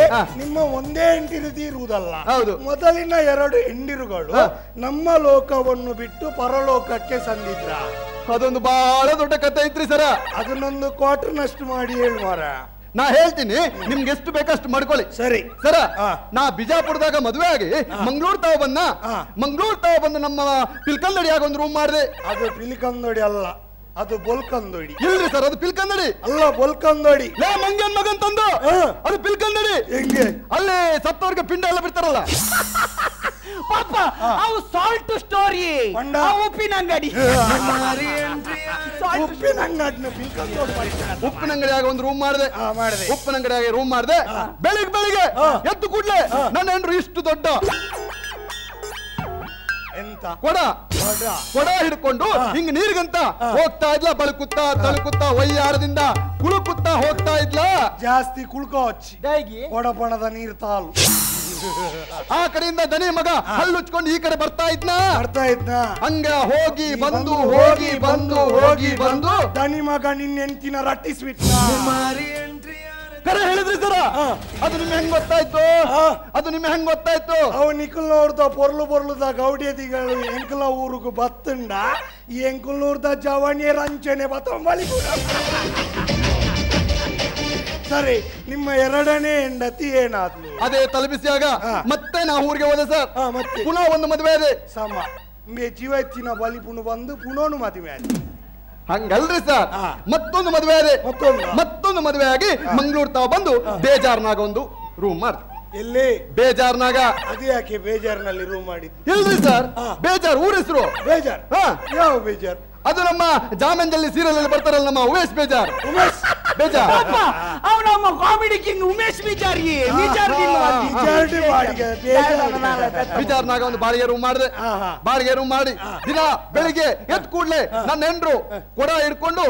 Speaker 8: ನಿಮ್ಮ ಒಂದೇ ಹೆಂಡಿರು ಇರುವುದಲ್ಲ.
Speaker 9: ಹೌದು.
Speaker 8: ಮೊದಲಿನ 2 ಹೆಂಡಿರುಗಳು ನಮ್ಮ ಲೋಕವನ್ನು ಬಿಟ್ಟು ಪರಲೋಕಕ್ಕೆ ಸಂದಿದ್ರ.
Speaker 9: ಅದೊಂದು ಬಹಳ ದೊಡ್ಡ ಕಥೆ ಐತ್ರಿ ಸರ.
Speaker 8: ಅದನ್ನೊಂದು ಕ್ವಾರ್ಟರ್ನಷ್ಟು ಮಾಡಿ ಹೇಳು ಮಾರ.
Speaker 9: ನಾ ಹೇಳ್ತೀನಿ, ನಿಮ್ಗೆ ಎಷ್ಟು ಬೇಕಷ್ಟು ಮಾಡ್ಕೊಳ್ಳಿ.
Speaker 8: ಸರಿ
Speaker 9: ಸರ. ನಾ ಬಿಜಾಪುರದಾಗ ಮದುವೆ ಆಗಿ ಮಂಗಳೂರು ತಾವ ಬಂದ. ಮಂಗಳೂರು ತಾವ ಬಂದು ನಮ್ಮ ಪಿಲ್ಕಂದಡಿಯಾಗ ಒಂದು ರೂಮ್ ಮಾಡಿದೆ.
Speaker 8: ಅದು ಪಿಲ್ಕಂದಡಿ ಅಲ್ಲ, ಅದು ಬೋಲ್ಕಂದೋಡಿ.
Speaker 9: ಇಲ್ರಿ ಸರ್, ಅದು ಪಿಲ್ಕಂದಡಿ
Speaker 8: ಅಲ್ಲ, ಬೋಲ್ಕಂದೋಡಿ.
Speaker 9: ಲೇ ಮಂಗನ್ ಮಗನ್ ತಂದು ಅದು ಪಿಲ್ಕಂದಡಿ.
Speaker 8: ಹೆಂಗೆ?
Speaker 9: ಅಲ್ಲಿ ಸತ್ತವ್ರಿಗೆ ಪಿಂಡ ಎಲ್ಲ ಬಿಡ್ತಾರಲ್ಲ
Speaker 6: ಪಾಪ, ಅವು ಸಾಲ್ಟ್ ಸ್ಟೋರಿ. ಉಪ್ಪಿನ ಅಂಗಡಿ,
Speaker 8: ಉಪ್ಪಿನ ಅಂಗಡಿ ಪಿಲ್ಕಂದೋಡಿ.
Speaker 9: ಉಪ್ಪಿನ ಅಂಗಡಿಯಾಗ ಒಂದು ರೂಮ್ ಮಾಡಿದೆ. ಉಪ್ಪಿನ ಅಂಗಡಿಯಾಗ ರೂಮ್ ಮಾಡಿದೆ. ಬೆಳಿಗ್ಗೆ ಬೆಳಿಗ್ಗೆ ಎದ್ದು ಕೂಡ್ಲೆ ನನ್ನ ಹೆಂಡ್ರು ಇಷ್ಟು ದೊಡ್ಡ
Speaker 8: ಎಂತ
Speaker 9: ಕೊಡ ಕೊಡ ಹಿಡ್ಕೊಂಡು ಹಿಂಗ್ ನೀರ್ಗಂತ ಹೋಗ್ತಾ ಇದ್ಲ. ಬಳುಕುತ್ತಾ ತಳುಕುತ್ತಾ ವೈಯಾರದಿಂದ ಕುಳುಕುತ್ತಾ ಹೋಗ್ತಾ ಇದ್ಲ.
Speaker 8: ಜಾಸ್ತಿ ಕುಳ್ಕೋಚಿ ಕೊಡಪಣದ ನೀರ್ ತಾಲು.
Speaker 9: ಆ ಕಡೆಯಿಂದ ದನಿ ಮಗ ಹಲ್ಲುಚ್ಕೊಂಡು ಈ ಕಡೆ ಬರ್ತಾ ಇದ್ನ
Speaker 8: ಬರ್ತಾ ಇದ್ನ.
Speaker 9: ಹಂಗ ಹೋಗಿ ಬಂದು ಹೋಗಿ ಬಂದು ಹೋಗಿ ಬಂದು
Speaker 8: ದನಿ ಮಗ ನಿನ್ನ ಹೆಂಡತಿನ ರಟ್ಟಿಸ್ಬಿಟ್ನ.
Speaker 9: ಕರೆ ಹೇಳಿದ್ರಿ ಸರ, ಅದು ನಿಮ್ಗೆ ಹೆಂಗ್ ಗೊತ್ತಾಯ್ತು? ಅದು ನಿಮ್ಗೆ ಹೆಂಗ್ ಗೊತ್ತಾಯ್ತು?
Speaker 8: ಅವು ನಿಖಲ್ನವ್ರದ ಪೊರ್ಲು ಪೊರ್ಲುದ ಗೌಡ್ಯದಿಗಳು ಎಂಕಲ ಊರುಗು ಬತ್ತಂಡ ಈ ಎಂಕಲ್ನೂರ್ದ ಜವಣಿಯ ರಂಚನೆ ಬತ್ತಂಬಳಿ. ಸರಿ, ನಿಮ್ಮ ಎರಡನೇ ಹೆಂಡತಿ ಏನಾದ್ಲು?
Speaker 9: ಅದೇ ತಲುಪಿಸಿಯಾಗ ಮತ್ತೆ ನಾ ಊರಿಗೆ ಹೋದೆ ಸರ್.
Speaker 8: ಮತ್ತೆ
Speaker 9: ಪುನಃ ಒಂದು ಮದುವೆ ಅದೇ
Speaker 8: ಸಮ ಜೀವತ್ತಿನ ಬಲಿ ಪುಣು ಬಂದು ಪುನೋನು ಮದುವೆ ಆಯ್ತು.
Speaker 9: ಹಂಗಲ್ರಿ ಸರ್, ಮತ್ತೊಂದು ಮದುವೆ ಆದೆ. ಮತ್ತೊಂದು ಮದುವೆ ಆಗಿ ಮಂಗಳೂರು ತಾವು ಬಂದು ಬೇಜಾರ್ನಾಗ ಒಂದು ರೂಮ್ ಮಾಡ್ದೆ.
Speaker 8: ಎಲ್ಲಿ?
Speaker 9: ಬೇಜಾರ್ನಾಗ.
Speaker 8: ಅದು ಯಾಕೆ ಬೇಜಾರ್ನಲ್ಲಿ ರೂಮ್ ಮಾಡಿದ್ದು?
Speaker 9: ಇಲ್ರಿ ಸರ್, ಬೇಜಾರ್ ಊರ ಹೆಸರು.
Speaker 8: ಬೇಜಾರ್? ಯಾವ ಬೇಜಾರ್?
Speaker 9: ಅದು ನಮ್ಮ ಜಾಮಂಜಲ್ಲಿ ಸೀರಿಯಲ್ ಅಲ್ಲಿ ಬರ್ತಾರಲ್ಲ ನಮ್ಮ ಉಮೇಶ್ ಬೇಜಾರ್. ಉಮೇಶ್ ಬೇಜಾರ್
Speaker 6: ನಮ್ಮ ಕಾಮಿಡಿ ಕಿಂಗ್ ಉಮೇಶ್ ಬೇಜಾರ್.
Speaker 9: ಬೇಜಾರ್ನಾಗ ಒಂದು ಬಾಡಿಗೆ ರೂಮ್ ಮಾಡಿದೆ. ಬಾಡಿಗೆ ರೂಮ್ ಮಾಡಿ ದಿನ ಬೆಳಿಗ್ಗೆ ಎದ್ ಕೂಡ್ಲೆ ನನ್ನ ಹೆಂಡ್ರು ಕೊಡ ಹಿಡ್ಕೊಂಡು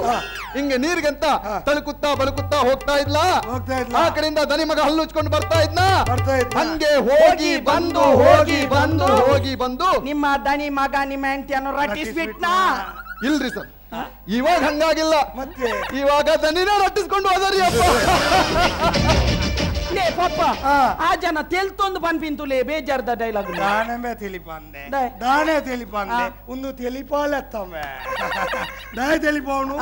Speaker 9: ಹಿಂಗೆ ನೀರ್ಗಂತ ತಳುಕುತ್ತಾ ಬಳುಕುತ್ತಾ ಹೋಗ್ತಾ ಇದ್ಲ. ಆ ಕಡೆಯಿಂದ ದನಿ ಮಗ ಹಲ್ಲುಚ್ಕೊಂಡು ಬರ್ತಾ ಇದ್ನ. ಹಂಗೆ ಹೋಗಿ ಬಂದು ಹೋಗಿ ಬಂದು ಹೋಗಿ ಬಂದು
Speaker 6: ನಿಮ್ಮ ದನಿ ಮಗ ನಿಮ್ಮ ಹೆಂಡತಿಯನ್ನು ರಟ್ಟಿಸ್ಬಿಟ್ನಾ?
Speaker 9: ಇಲ್ರಿ ಸರ್, ಇವಾಗ ಹಂಗಾಗಿಲ್ಲ.
Speaker 8: ಮತ್ತೆ
Speaker 9: ಇವಾಗ ದನಿನ ರಟ್ಟಿಸ್ಕೊಂಡು ಹೋದರಿ ಅಪ್ಪ.
Speaker 6: ಲೇ ಪಾಪ, ಆ ಜನ ತೆಲ್ತೊಂದು ಪನ್ಪಿಂತುಲೇ ಬೇಜಾರ್ದ ಡೈಲಾಗ್.
Speaker 8: ದಾನಮೇ ತಿಳಿಪಂದೆ, ದಾನೇ ತಿಳಿಪಂದೆ, ಒಂದು ತಿಳಿಪಾಲೆತ್ತಮ್ಮೆ ದಾಯ ತಿಳಿಪವನು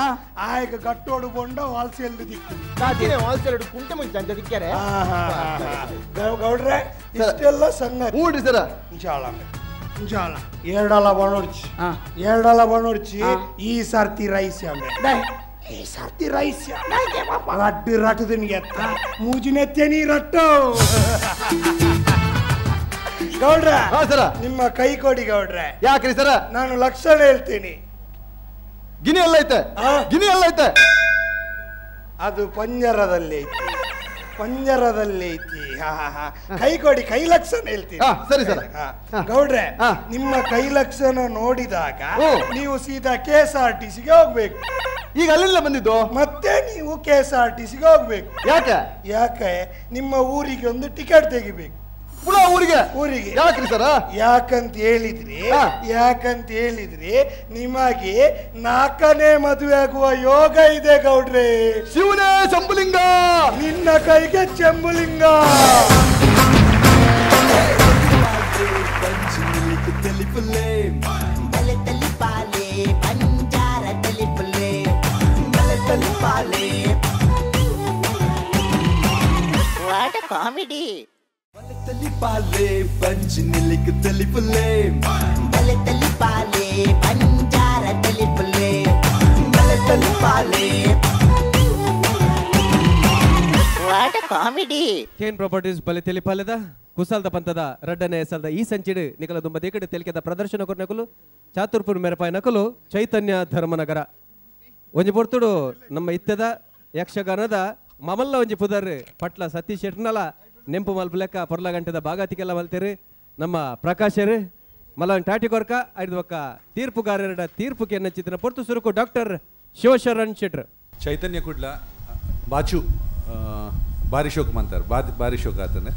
Speaker 8: ಆಯಕ ಗಟ್ಟೋಡು ಬೊಂಡ ವಾಲ್ಸೆಲ್ದು ದಿಕ್ಕು
Speaker 7: ವಾಲ್ಸೆಲ್ಡು ಕುಂಟೆ ಮುಂಚೆ ಅಂತ ದಿಕ್ಕಾರೆ
Speaker 8: ಗೌಡ್ರೆ. ಇಷ್ಟೆಲ್ಲ ಸಂಗತಿ
Speaker 9: ಊಡ್ರಿ ಸರ.
Speaker 8: ಇಂಚಾಳ ಇಂಚಾಳ ಎರಡಲ್ಲ ಬಣೋಡ್ಚಿ, ಎರಡಲ್ಲ ಬಣೋಡ್ಚಿ. ಈ ಸರ್ತಿ ರೈಸ್ ಅಂಬೆ, ಈ ಸರ್ತಿ ರೈಸ್ ರಡ್ಡು ರಟ್ಟದನಿಗೆ ಎತ್ತ ಮೂಜಿನೆತ್ತೆ ನೀ ರಟ್ಟು. ಗೌಡ್ರ
Speaker 9: ಸರ
Speaker 8: ನಿಮ್ಮ ಕೈ ಕೊಡಿ ಗೌಡ್ರೆ.
Speaker 9: ಯಾಕ್ರಿ ಸರ?
Speaker 8: ನಾನು ಲಕ್ಷಣ ಹೇಳ್ತೀನಿ.
Speaker 9: ಗಿನಿ ಎಲ್ಲ ಐತೆ, ಗಿನಿ ಎಲ್ಲ ಐತೆ.
Speaker 8: ಅದು ಪಂಜರದಲ್ಲಿ ಐತಿ, ಪಂಜರದಲ್ಲಿ ಐತಿ. ಕೈ ಕೊಡಿ, ಕೈ ಲಕ್ಷಣ ಹೇಳ್ತೀನಿ.
Speaker 9: ಸರಿ ಸರ್.
Speaker 8: ಗೌಡ್ರೆ, ನಿಮ್ಮ ಕೈ ಲಕ್ಷಣ ನೋಡಿದಾಗ ನೀವು ಸೀದಾ KSRTC ಗೆ ಹೋಗ್ಬೇಕು.
Speaker 9: ಈಗ ಅಲ್ಲಿಂದ ಬಂದಿದ್ದು
Speaker 8: ಮತ್ತೆ ನೀವು KSRTC ಗೆ ಹೋಗ್ಬೇಕು.
Speaker 9: ಯಾಕೆ?
Speaker 8: ಯಾಕೆ ನಿಮ್ಮ ಊರಿಗೆ ಒಂದು ಟಿಕೆಟ್ ತೆಗಿಬೇಕು.
Speaker 9: ಪುನಃ ಊರಿಗೆ?
Speaker 8: ಊರಿಗೆ.
Speaker 9: ಯಾಕ್ರಿ ಸರ?
Speaker 8: ಯಾಕಂತ ಹೇಳಿದ್ರಿ, ಯಾಕಂತ ಹೇಳಿದ್ರಿ ನಿಮಗೆ 4ನೇ ಮದುವೆ ಆಗುವ ಯೋಗ ಇದೆ ಗೌಡ್ರೆ.
Speaker 9: ಶಿವನೇ ಶಂಭುಲಿಂಗ,
Speaker 8: ನಿನ್ನ ಕೈಗೆ ಚೆಂಬುಲಿಂಗ.
Speaker 1: ಕಾಮಿಡಿ.
Speaker 2: ತಲಿಪಾಲೆ ಬಂಜಿನಿಲಿಕ್ ತಲಿಪುಲೆ,
Speaker 1: ಬಲೆ ತಲಿಪಾಲೆ ಬಂಜಾರ ತಲಿಪುಲೆ,
Speaker 2: ಬಲೆ ತಲಿಪಾಲೆ.
Speaker 1: What comedy.
Speaker 4: Kane properties ಬಲೆ ತೆಲಿಪಾಲೆದ ಕುಸಾಲ್ದ ಪಂತದ ರಡ್ಡನೆ ಸಲ್ದ ಈ ಸಂಚಿಡು ನಿಕಲ ದುಂಬ ದೇಕಡೆ ತೆಲಿಕೆದ ಪ್ರದರ್ಶನ ಕೊರ್ನಕುಲು ಚಾತುರ್ಪುರ್ ಮೆರಪಾಯ ನಕಲು ಚೈತನ್ಯ ಧರ್ಮನಗರ. ಒಂಜಿ ಪೊರ್ತುಡು ನಮ್ಮ ಇತ್ತದ ಯಕ್ಷಗಾನದ ಮಮಲ್ಲ ಒಂಜಿ ಪುದರ್ ಪಟ್ಲ ಸತೀಶ್ ಶೆಟ್ನಲ ನೆಂಪು ಮಲ್ಪು ಲೆಕ್ಕ ಪೊರ್ಲ ಗಂಟೆದ ಭಾಗತಿಗೆಲ್ಲ ಮಲ್ತೇರು ನಮ್ಮ ಪ್ರಕಾಶರು ಮಲನ್ ಟಾಟಿಕೊರ್ಕ ಐದು ಒಕ್ಕ ತೀರ್ಪುಗಾರರ ತೀರ್ಪು ಕೆನ್ನಚಿತ್ತಿನ ಪೊರ್ತು ಸುರುಕು ಡಾಕ್ಟರ್ ಶಿವಶರಣ್ ಶೆಟ್ರು.
Speaker 2: ಚೈತನ್ಯ ಕುಡ್ಲ ಬಾಚು ಬಾರಿ ಶೋಕ್ ಮಂತಾರೆ, ಬಾರಿ ಶೋಕ್ ಆತನೆ.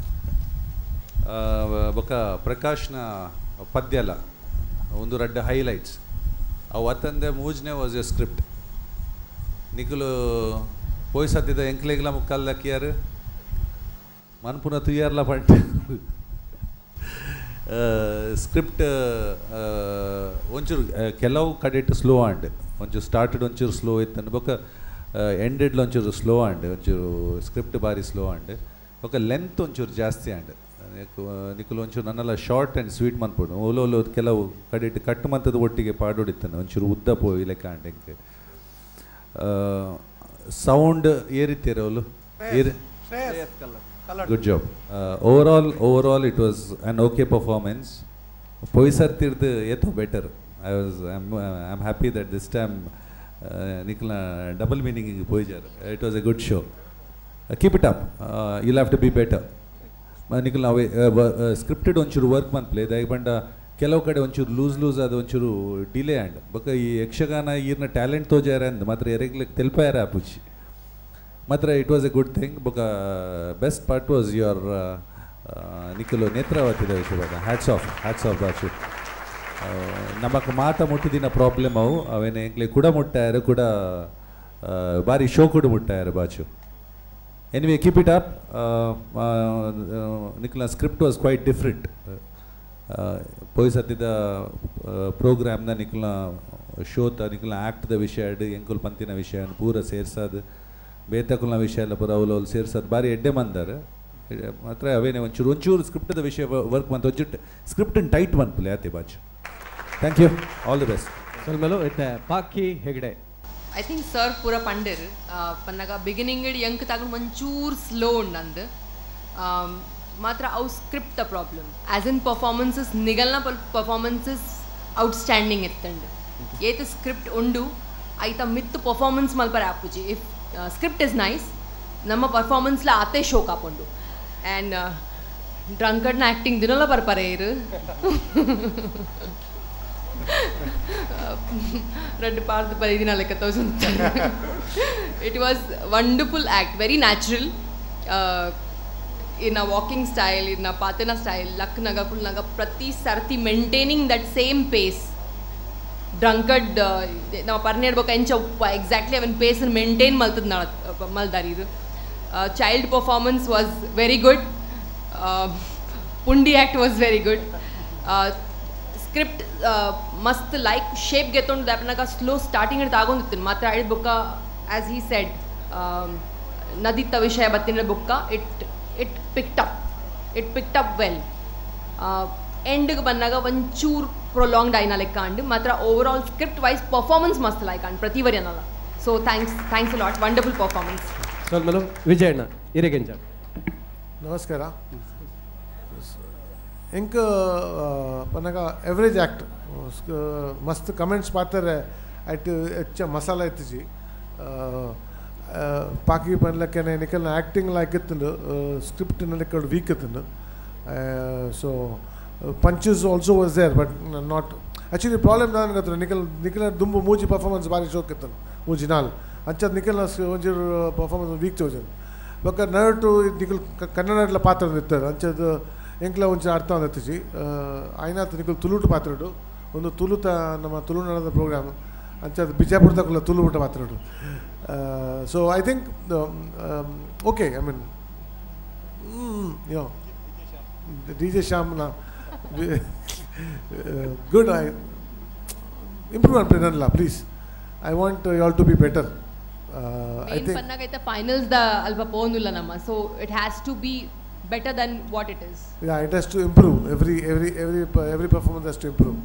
Speaker 2: ಬೊಕ್ಕ ಪ್ರಕಾಶ್ನ ಪದ್ಯಲ ಒಂದು ರಡ್ಡ ಹೈಲೈಟ್ಸ್ ಅವು ಅತ್ತಂದೆ ಮೂಜನೇ ವಾಸ್ ಎ ಸ್ಕ್ರಿಪ್ಟ್. ನಿಖಲು ಪೋಯ್ ಸತ್ತಿದ ಎಂಕ್ಲೆಗ್ಲ ಮುಕ್ಕಲ್ಲ ಕಿಯಾರು ಮನ್ಪುನ ತುಯ್ಯಾರ್ಲ ಪಂಟ ಸ್ಕ್ರಿಪ್ಟ್ ಒಂಚೂರು ಕೆಲವು ಕಡೆಟ್ ಸ್ಲೋ ಆಂಡ್ ಒಂಚೂರು ಸ್ಟಾರ್ಟೆಡ್ ಒಂಚೂರು ಸ್ಲೋ ಇತ್ತು ಬೊಕ್ಕ ಎಂಡೆಡ್ಲ ಒಂಚೂರು ಸ್ಲೋ ಆಂಡ್ ಒಂಚೂರು ಸ್ಕ್ರಿಪ್ಟ್ ಭಾರಿ ಸ್ಲೋ ಆಂಡ್ ಬೊಕ್ಕ ಲೆಂತ್ ಒಂಚೂರು ಜಾಸ್ತಿ ಆಂಡ್ ನಿಖಲು ಒಂಚೂರು ನನ್ನೆಲ್ಲ ಶಾರ್ಟ್ ಆ್ಯಂಡ್ ಸ್ವೀಟ್ ಮನ್ಪುಡು ಓಲೋ ಓಲೋ ಕೆಲವು ಕಡೆಟ್ ಕಟ್ಟು ಮಂತದ ಒಟ್ಟಿಗೆ ಪಾಡೋಡಿತ್ತಾನೆ ಒಂಚೂರು ಉದ್ದ ಪೋಯಿ ಲೆಕ್ಕ ಆಂಡ್ ಎಂಕ್ ಸೌಂಡ್ ಏರಿತ್ತೀರ ಅವಳು ಏರಿ. Good job. Overall, it was an okay performance. Poisartirdu etho better. I'm happy that this time Nikla double meaning poijar. It was a good show. Keep it up. You'll have to be better. Nikla scripted onchuru work man play. Daibanda ಕೆಲವು ಕಡೆ ಒಂಚೂರು ಲೂಸ್ ಲೂಸ್ ಅದು ಒಂಚೂರು ಡಿಲೇ ಆ್ಯಂಡ್ ಬೊಕ ಈ ಯಕ್ಷಗಾನ ಈರ್ನ ಟ್ಯಾಲೆಂಟ್ ತೋಜಾರ ಅಂದ್ ಮಾತ್ರ ಎರೆಗ್ಲಿಕ್ಕೆ ತೆಲ್ಪಾಯರ ಆಪುಜಿ ಮಾತ್ರ it was a good thing. ಬೊಕ best part was your ನಿಖಲು ನೇತ್ರಾವತಿದ ವಿಷಯ. Hats off, hats off Bachu. ನಮಕ್ ಮಾತ ಮುಟ್ಟಿದಿನ ಪ್ರಾಬ್ಲಮ್ ಅವು ಅವೇನೆ ಎಂಕ್ಲೆ ಕೂಡ ಮುಟ್ಟಾಯರು ಕೂಡ ಬಾರಿ ಶೋ ಕೂಡ ಮುಟ್ಟಾಯರು Bachu. Anyway keep it up. ನಿಖಲ್ನ script was quite different. ಪೋಯ್ ಸತಿದ ಪ್ರೋಗ್ರಾಮ್ನ ನಿಖಲ್ನ ಶೋತ ನಿಖಲ್ನ ಆ್ಯಕ್ಟ್ದ ವಿಷಯ ಎಂಕುಲ್ ಪಂತಿನ ವಿಷಯ ಪೂರ ಸೇರ್ಸೋದು ಬೇತಕುಲ್ನ ವಿಷಯ ಎಲ್ಲ ಪೂರ ಅವ್ಲು ಅವ್ಲು ಸೇರ್ಸೋದು ಭಾರಿ ಎಡ್ಡೆ ಮಂದಾರ ಮಾತ್ರ ಅವೇನೆ ಒಂಚೂರು ಒಂಚೂರು ಸ್ಕ್ರಿಪ್ಟದ ವಿಷಯ ವರ್ಕ್ ಮಂತ ಒಂಚೂರು ಸ್ಕ್ರಿಪ್ಟ್ ಟೈಟ್ ಮನ್ಪುಲೆ ಆತೆ Bachu. Thank you, all the best.
Speaker 4: ಸೊಲ್ಮೆಲು ಇತ್ತೆ ಪಾಕಿ ಹೆಗ್ಡೆ.
Speaker 10: I think sir ಪೂರ ಪಂಡಿರ್ ಪನ್ನಾಗ ಬಿಗಿನಿಂಗ್ ಎಂಕ್ ತಾಗೊಂಡು ಒಂಚೂರು ಸ್ಲೋ ಉಂಡಂದು ಮಾತ್ರ ಅವು script the problem as in performances ನಿಗಲ್ನ performances outstanding ಇತ್ತಂಡು ಏತ ಸ್ಕ್ರಿಪ್ಟ್ ಉಂಡು ಐತ ಮಿತ್ ಪರ್ಫಾರ್ಮೆನ್ಸ್ ಮಲ್ಪರ ಆಪುಜಿ. If script is nice ನಮ್ಮ ಪರ್ಫಾರ್ಮೆನ್ಸ್ಲ ಆತೆ ಶೋಕ್ ಆಪುಂಡು. ಆ್ಯಂಡ್ ಡ್ರಂಕರ್ಡ್ನ ಆ್ಯಕ್ಟಿಂಗ್ ದಿನಲ ಬರ್ಪಾರೆ ಇರು ರೆಡ್ ಪಾರ್ದು ಪದಿನ ಲೆಕ್ಕ thousand. It was wonderful act, very natural in a walking style, in a ಪಾತನ style, ಲಕ್ನಗ ಕುಲ್ನಗ ಪ್ರತಿ ಸರ್ತಿ maintaining that same pace. Drunkard ನಾವು ಪರ್ನೇಡ್ಬೇಕು ಎಂಚ ಎಕ್ಸಾಕ್ಟ್ಲಿ ಅವನ್ ಪೇಸ್ ಮೇಂಟೈನ್ ಮಲ್ತದ ಮಲ್ದಾರಿ ಇದು. Child performance was very good, ಪುಂಡಿ act was very good. Script ಮಸ್ತ್ ಲೈಕ್ ಶೇಪ್ ಗೆತ್ತೊಂಡು ದಾಪನಾಗ ಸ್ಲೋ ಸ್ಟಾರ್ಟಿಂಗ್ ಹಿಡ್ದು ಆಗೊಂದಿತ್ತು ಮಾತ್ರ ಐಡ್ ಬುಕ್ಕ as he said ನದಿತ್ತ ವಿಷಯ ಬತ್ತಿನ ಬುಕ್ಕ it it picked up, it picked up well. ಎಂಡ್ಗೆ ಬಂದಾಗ ಒಂಚೂರು ಪ್ರೊಲಾಂಗ್ಡ್ ಆಯ್ನ ಲೆಕ್ಕ ಅಂಡ್ ಮಾತ್ರ over all script wise performance ಮಸ್ತ್ ಲೈಕ್ ಅಂಡ್ ಪ್ರತಿ ವರಿಯನಲ್ಲ. So thanks, thanks lot, wonderful performance.
Speaker 4: ಸೊಲ್ಮೆಲು ವಿಜಯಣ್ಣ ಇರೆಗೆಂಜ.
Speaker 11: ನಮಸ್ಕಾರ. ಎಂಕ್ ಪನ್ನಗ ಎವರೇಜ್ ಆ್ಯಕ್ಟ್ ಮಸ್ತ್ ಕಮೆಂಟ್ಸ್ ಪಾತಾರೆ ಐಟ್ ಹೆಚ್ಚ ಮಸಾಲ ಇತ್ತಿಜಿ ಪಾಕಿ ಪನ್ಲಕ್ಕನೆ ನಿಕಲ್ನ ಆ್ಯಕ್ಟಿಂಗ್ ಲೈಕ್ ಇತ್ತಂಡು ಸ್ಕ್ರಿಪ್ಟ್ ಲೆಕ್ಕ weak ಇತ್ತಂಡು. So punches also was there but not actually problem ನಾನು ಗೊತ್ತಿಲ್ಲ. ನಿಖಲ್ ನಿಖಲ ದುಂಬು ಮೂಜಿ ಪರ್ಫಾರ್ಮೆನ್ಸ್ ಭಾರಿ ಶೋಕ್ ಇತ್ತಂಡು ಮೂಜಿ ನಾಲ್ ಅಂಚದ ನಿಖಲ್ನ ಒಂಚೂರು ಪರ್ಫಾರ್ಮೆನ್ಸ್ ವೀಕ್ ಚೋಜನ್ ಬೊಕ್ಕ ನಡುಟು ನಿಖಲ್ ಕನ್ನಡಲ ಪಾತ್ರ ಇತ್ತಾರೆ ಅಂಚದ ಎಂಕ್ಲ ಒಂಚೂರು ಅರ್ಥ ಒಂದಿತ್ತಿಜಿ ಆಯ್ನಾತ್ ನಿಖಲ್ ತುಳುಟು ಪಾತ್ರಡು ಒಂದು ತುಳುತ ನಮ್ಮ ತುಳುನಾಡದ ಪ್ರೋಗ್ರಾಮ್ ಅಂಚದ ಬಿಜಾಪುರದಕ್ಕಲ್ಲ ತುಳು ಊಟ ಪಾತ್ರಡು. So I think okay I mean yo D J ಶ್ಯಾಮ್ನ good. I improve ಅನ್ಪಿನಲ್ಲ please. I want you all to be better. I think
Speaker 10: ಪನ್ನಾಗೈತೆ finals the ಅಲ್ಪ ಪೋನುಲ್ಲ ನಮ್ಮ, so it has to be better than what it is.
Speaker 11: Yeah, it has to improve. Every every every every performance has to improve.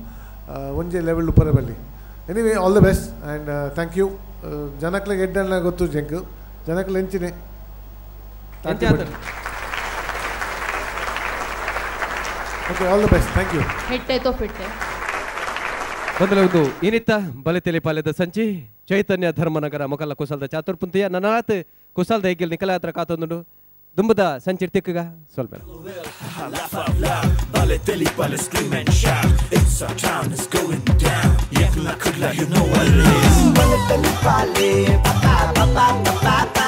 Speaker 11: ಒಂಜೆ level ಉಪ್ಪರ ಬಲ್ಲಿ. Anyway, all the best and thank you. ಜನಕ್ಲೆ ಎಡ್ಡಣ್ಣ ಗೊತ್ತು ಜಂಕ್ ಜನಕ್ಲೆ ಎಂಚಿನೆ. Okay, all the best, thank you.
Speaker 10: ಹೆಟ್ಟೆ ತೋ ಫಿಟ್ಟೆ.
Speaker 4: ಮೊದಲೊಂದು ಇನಿತ ಬಲೆತೆಲೆ ಪಾಲ್ಯದ ಸಂಚಿ ಚೈತನ್ಯ ಧರ್ಮನಗರ ಮೊಕಲ ಕುಸಲ್ದ ಚಾತುರ್ಪುಂತಿಯ ನನಾತ್ ಕುಸಲ್ದ ಹೆಗ್ಗಿಲ್ ನಿಕಲಾತ್ರ ಕಾತೊಂದುಂಡು ದುಂಬದ ಸಂಚಿರ್ತಿಕ್ಕಗ ಸ್ವಲ್ಪ.
Speaker 3: Bale teli pale, pa pa pa pa pa pa.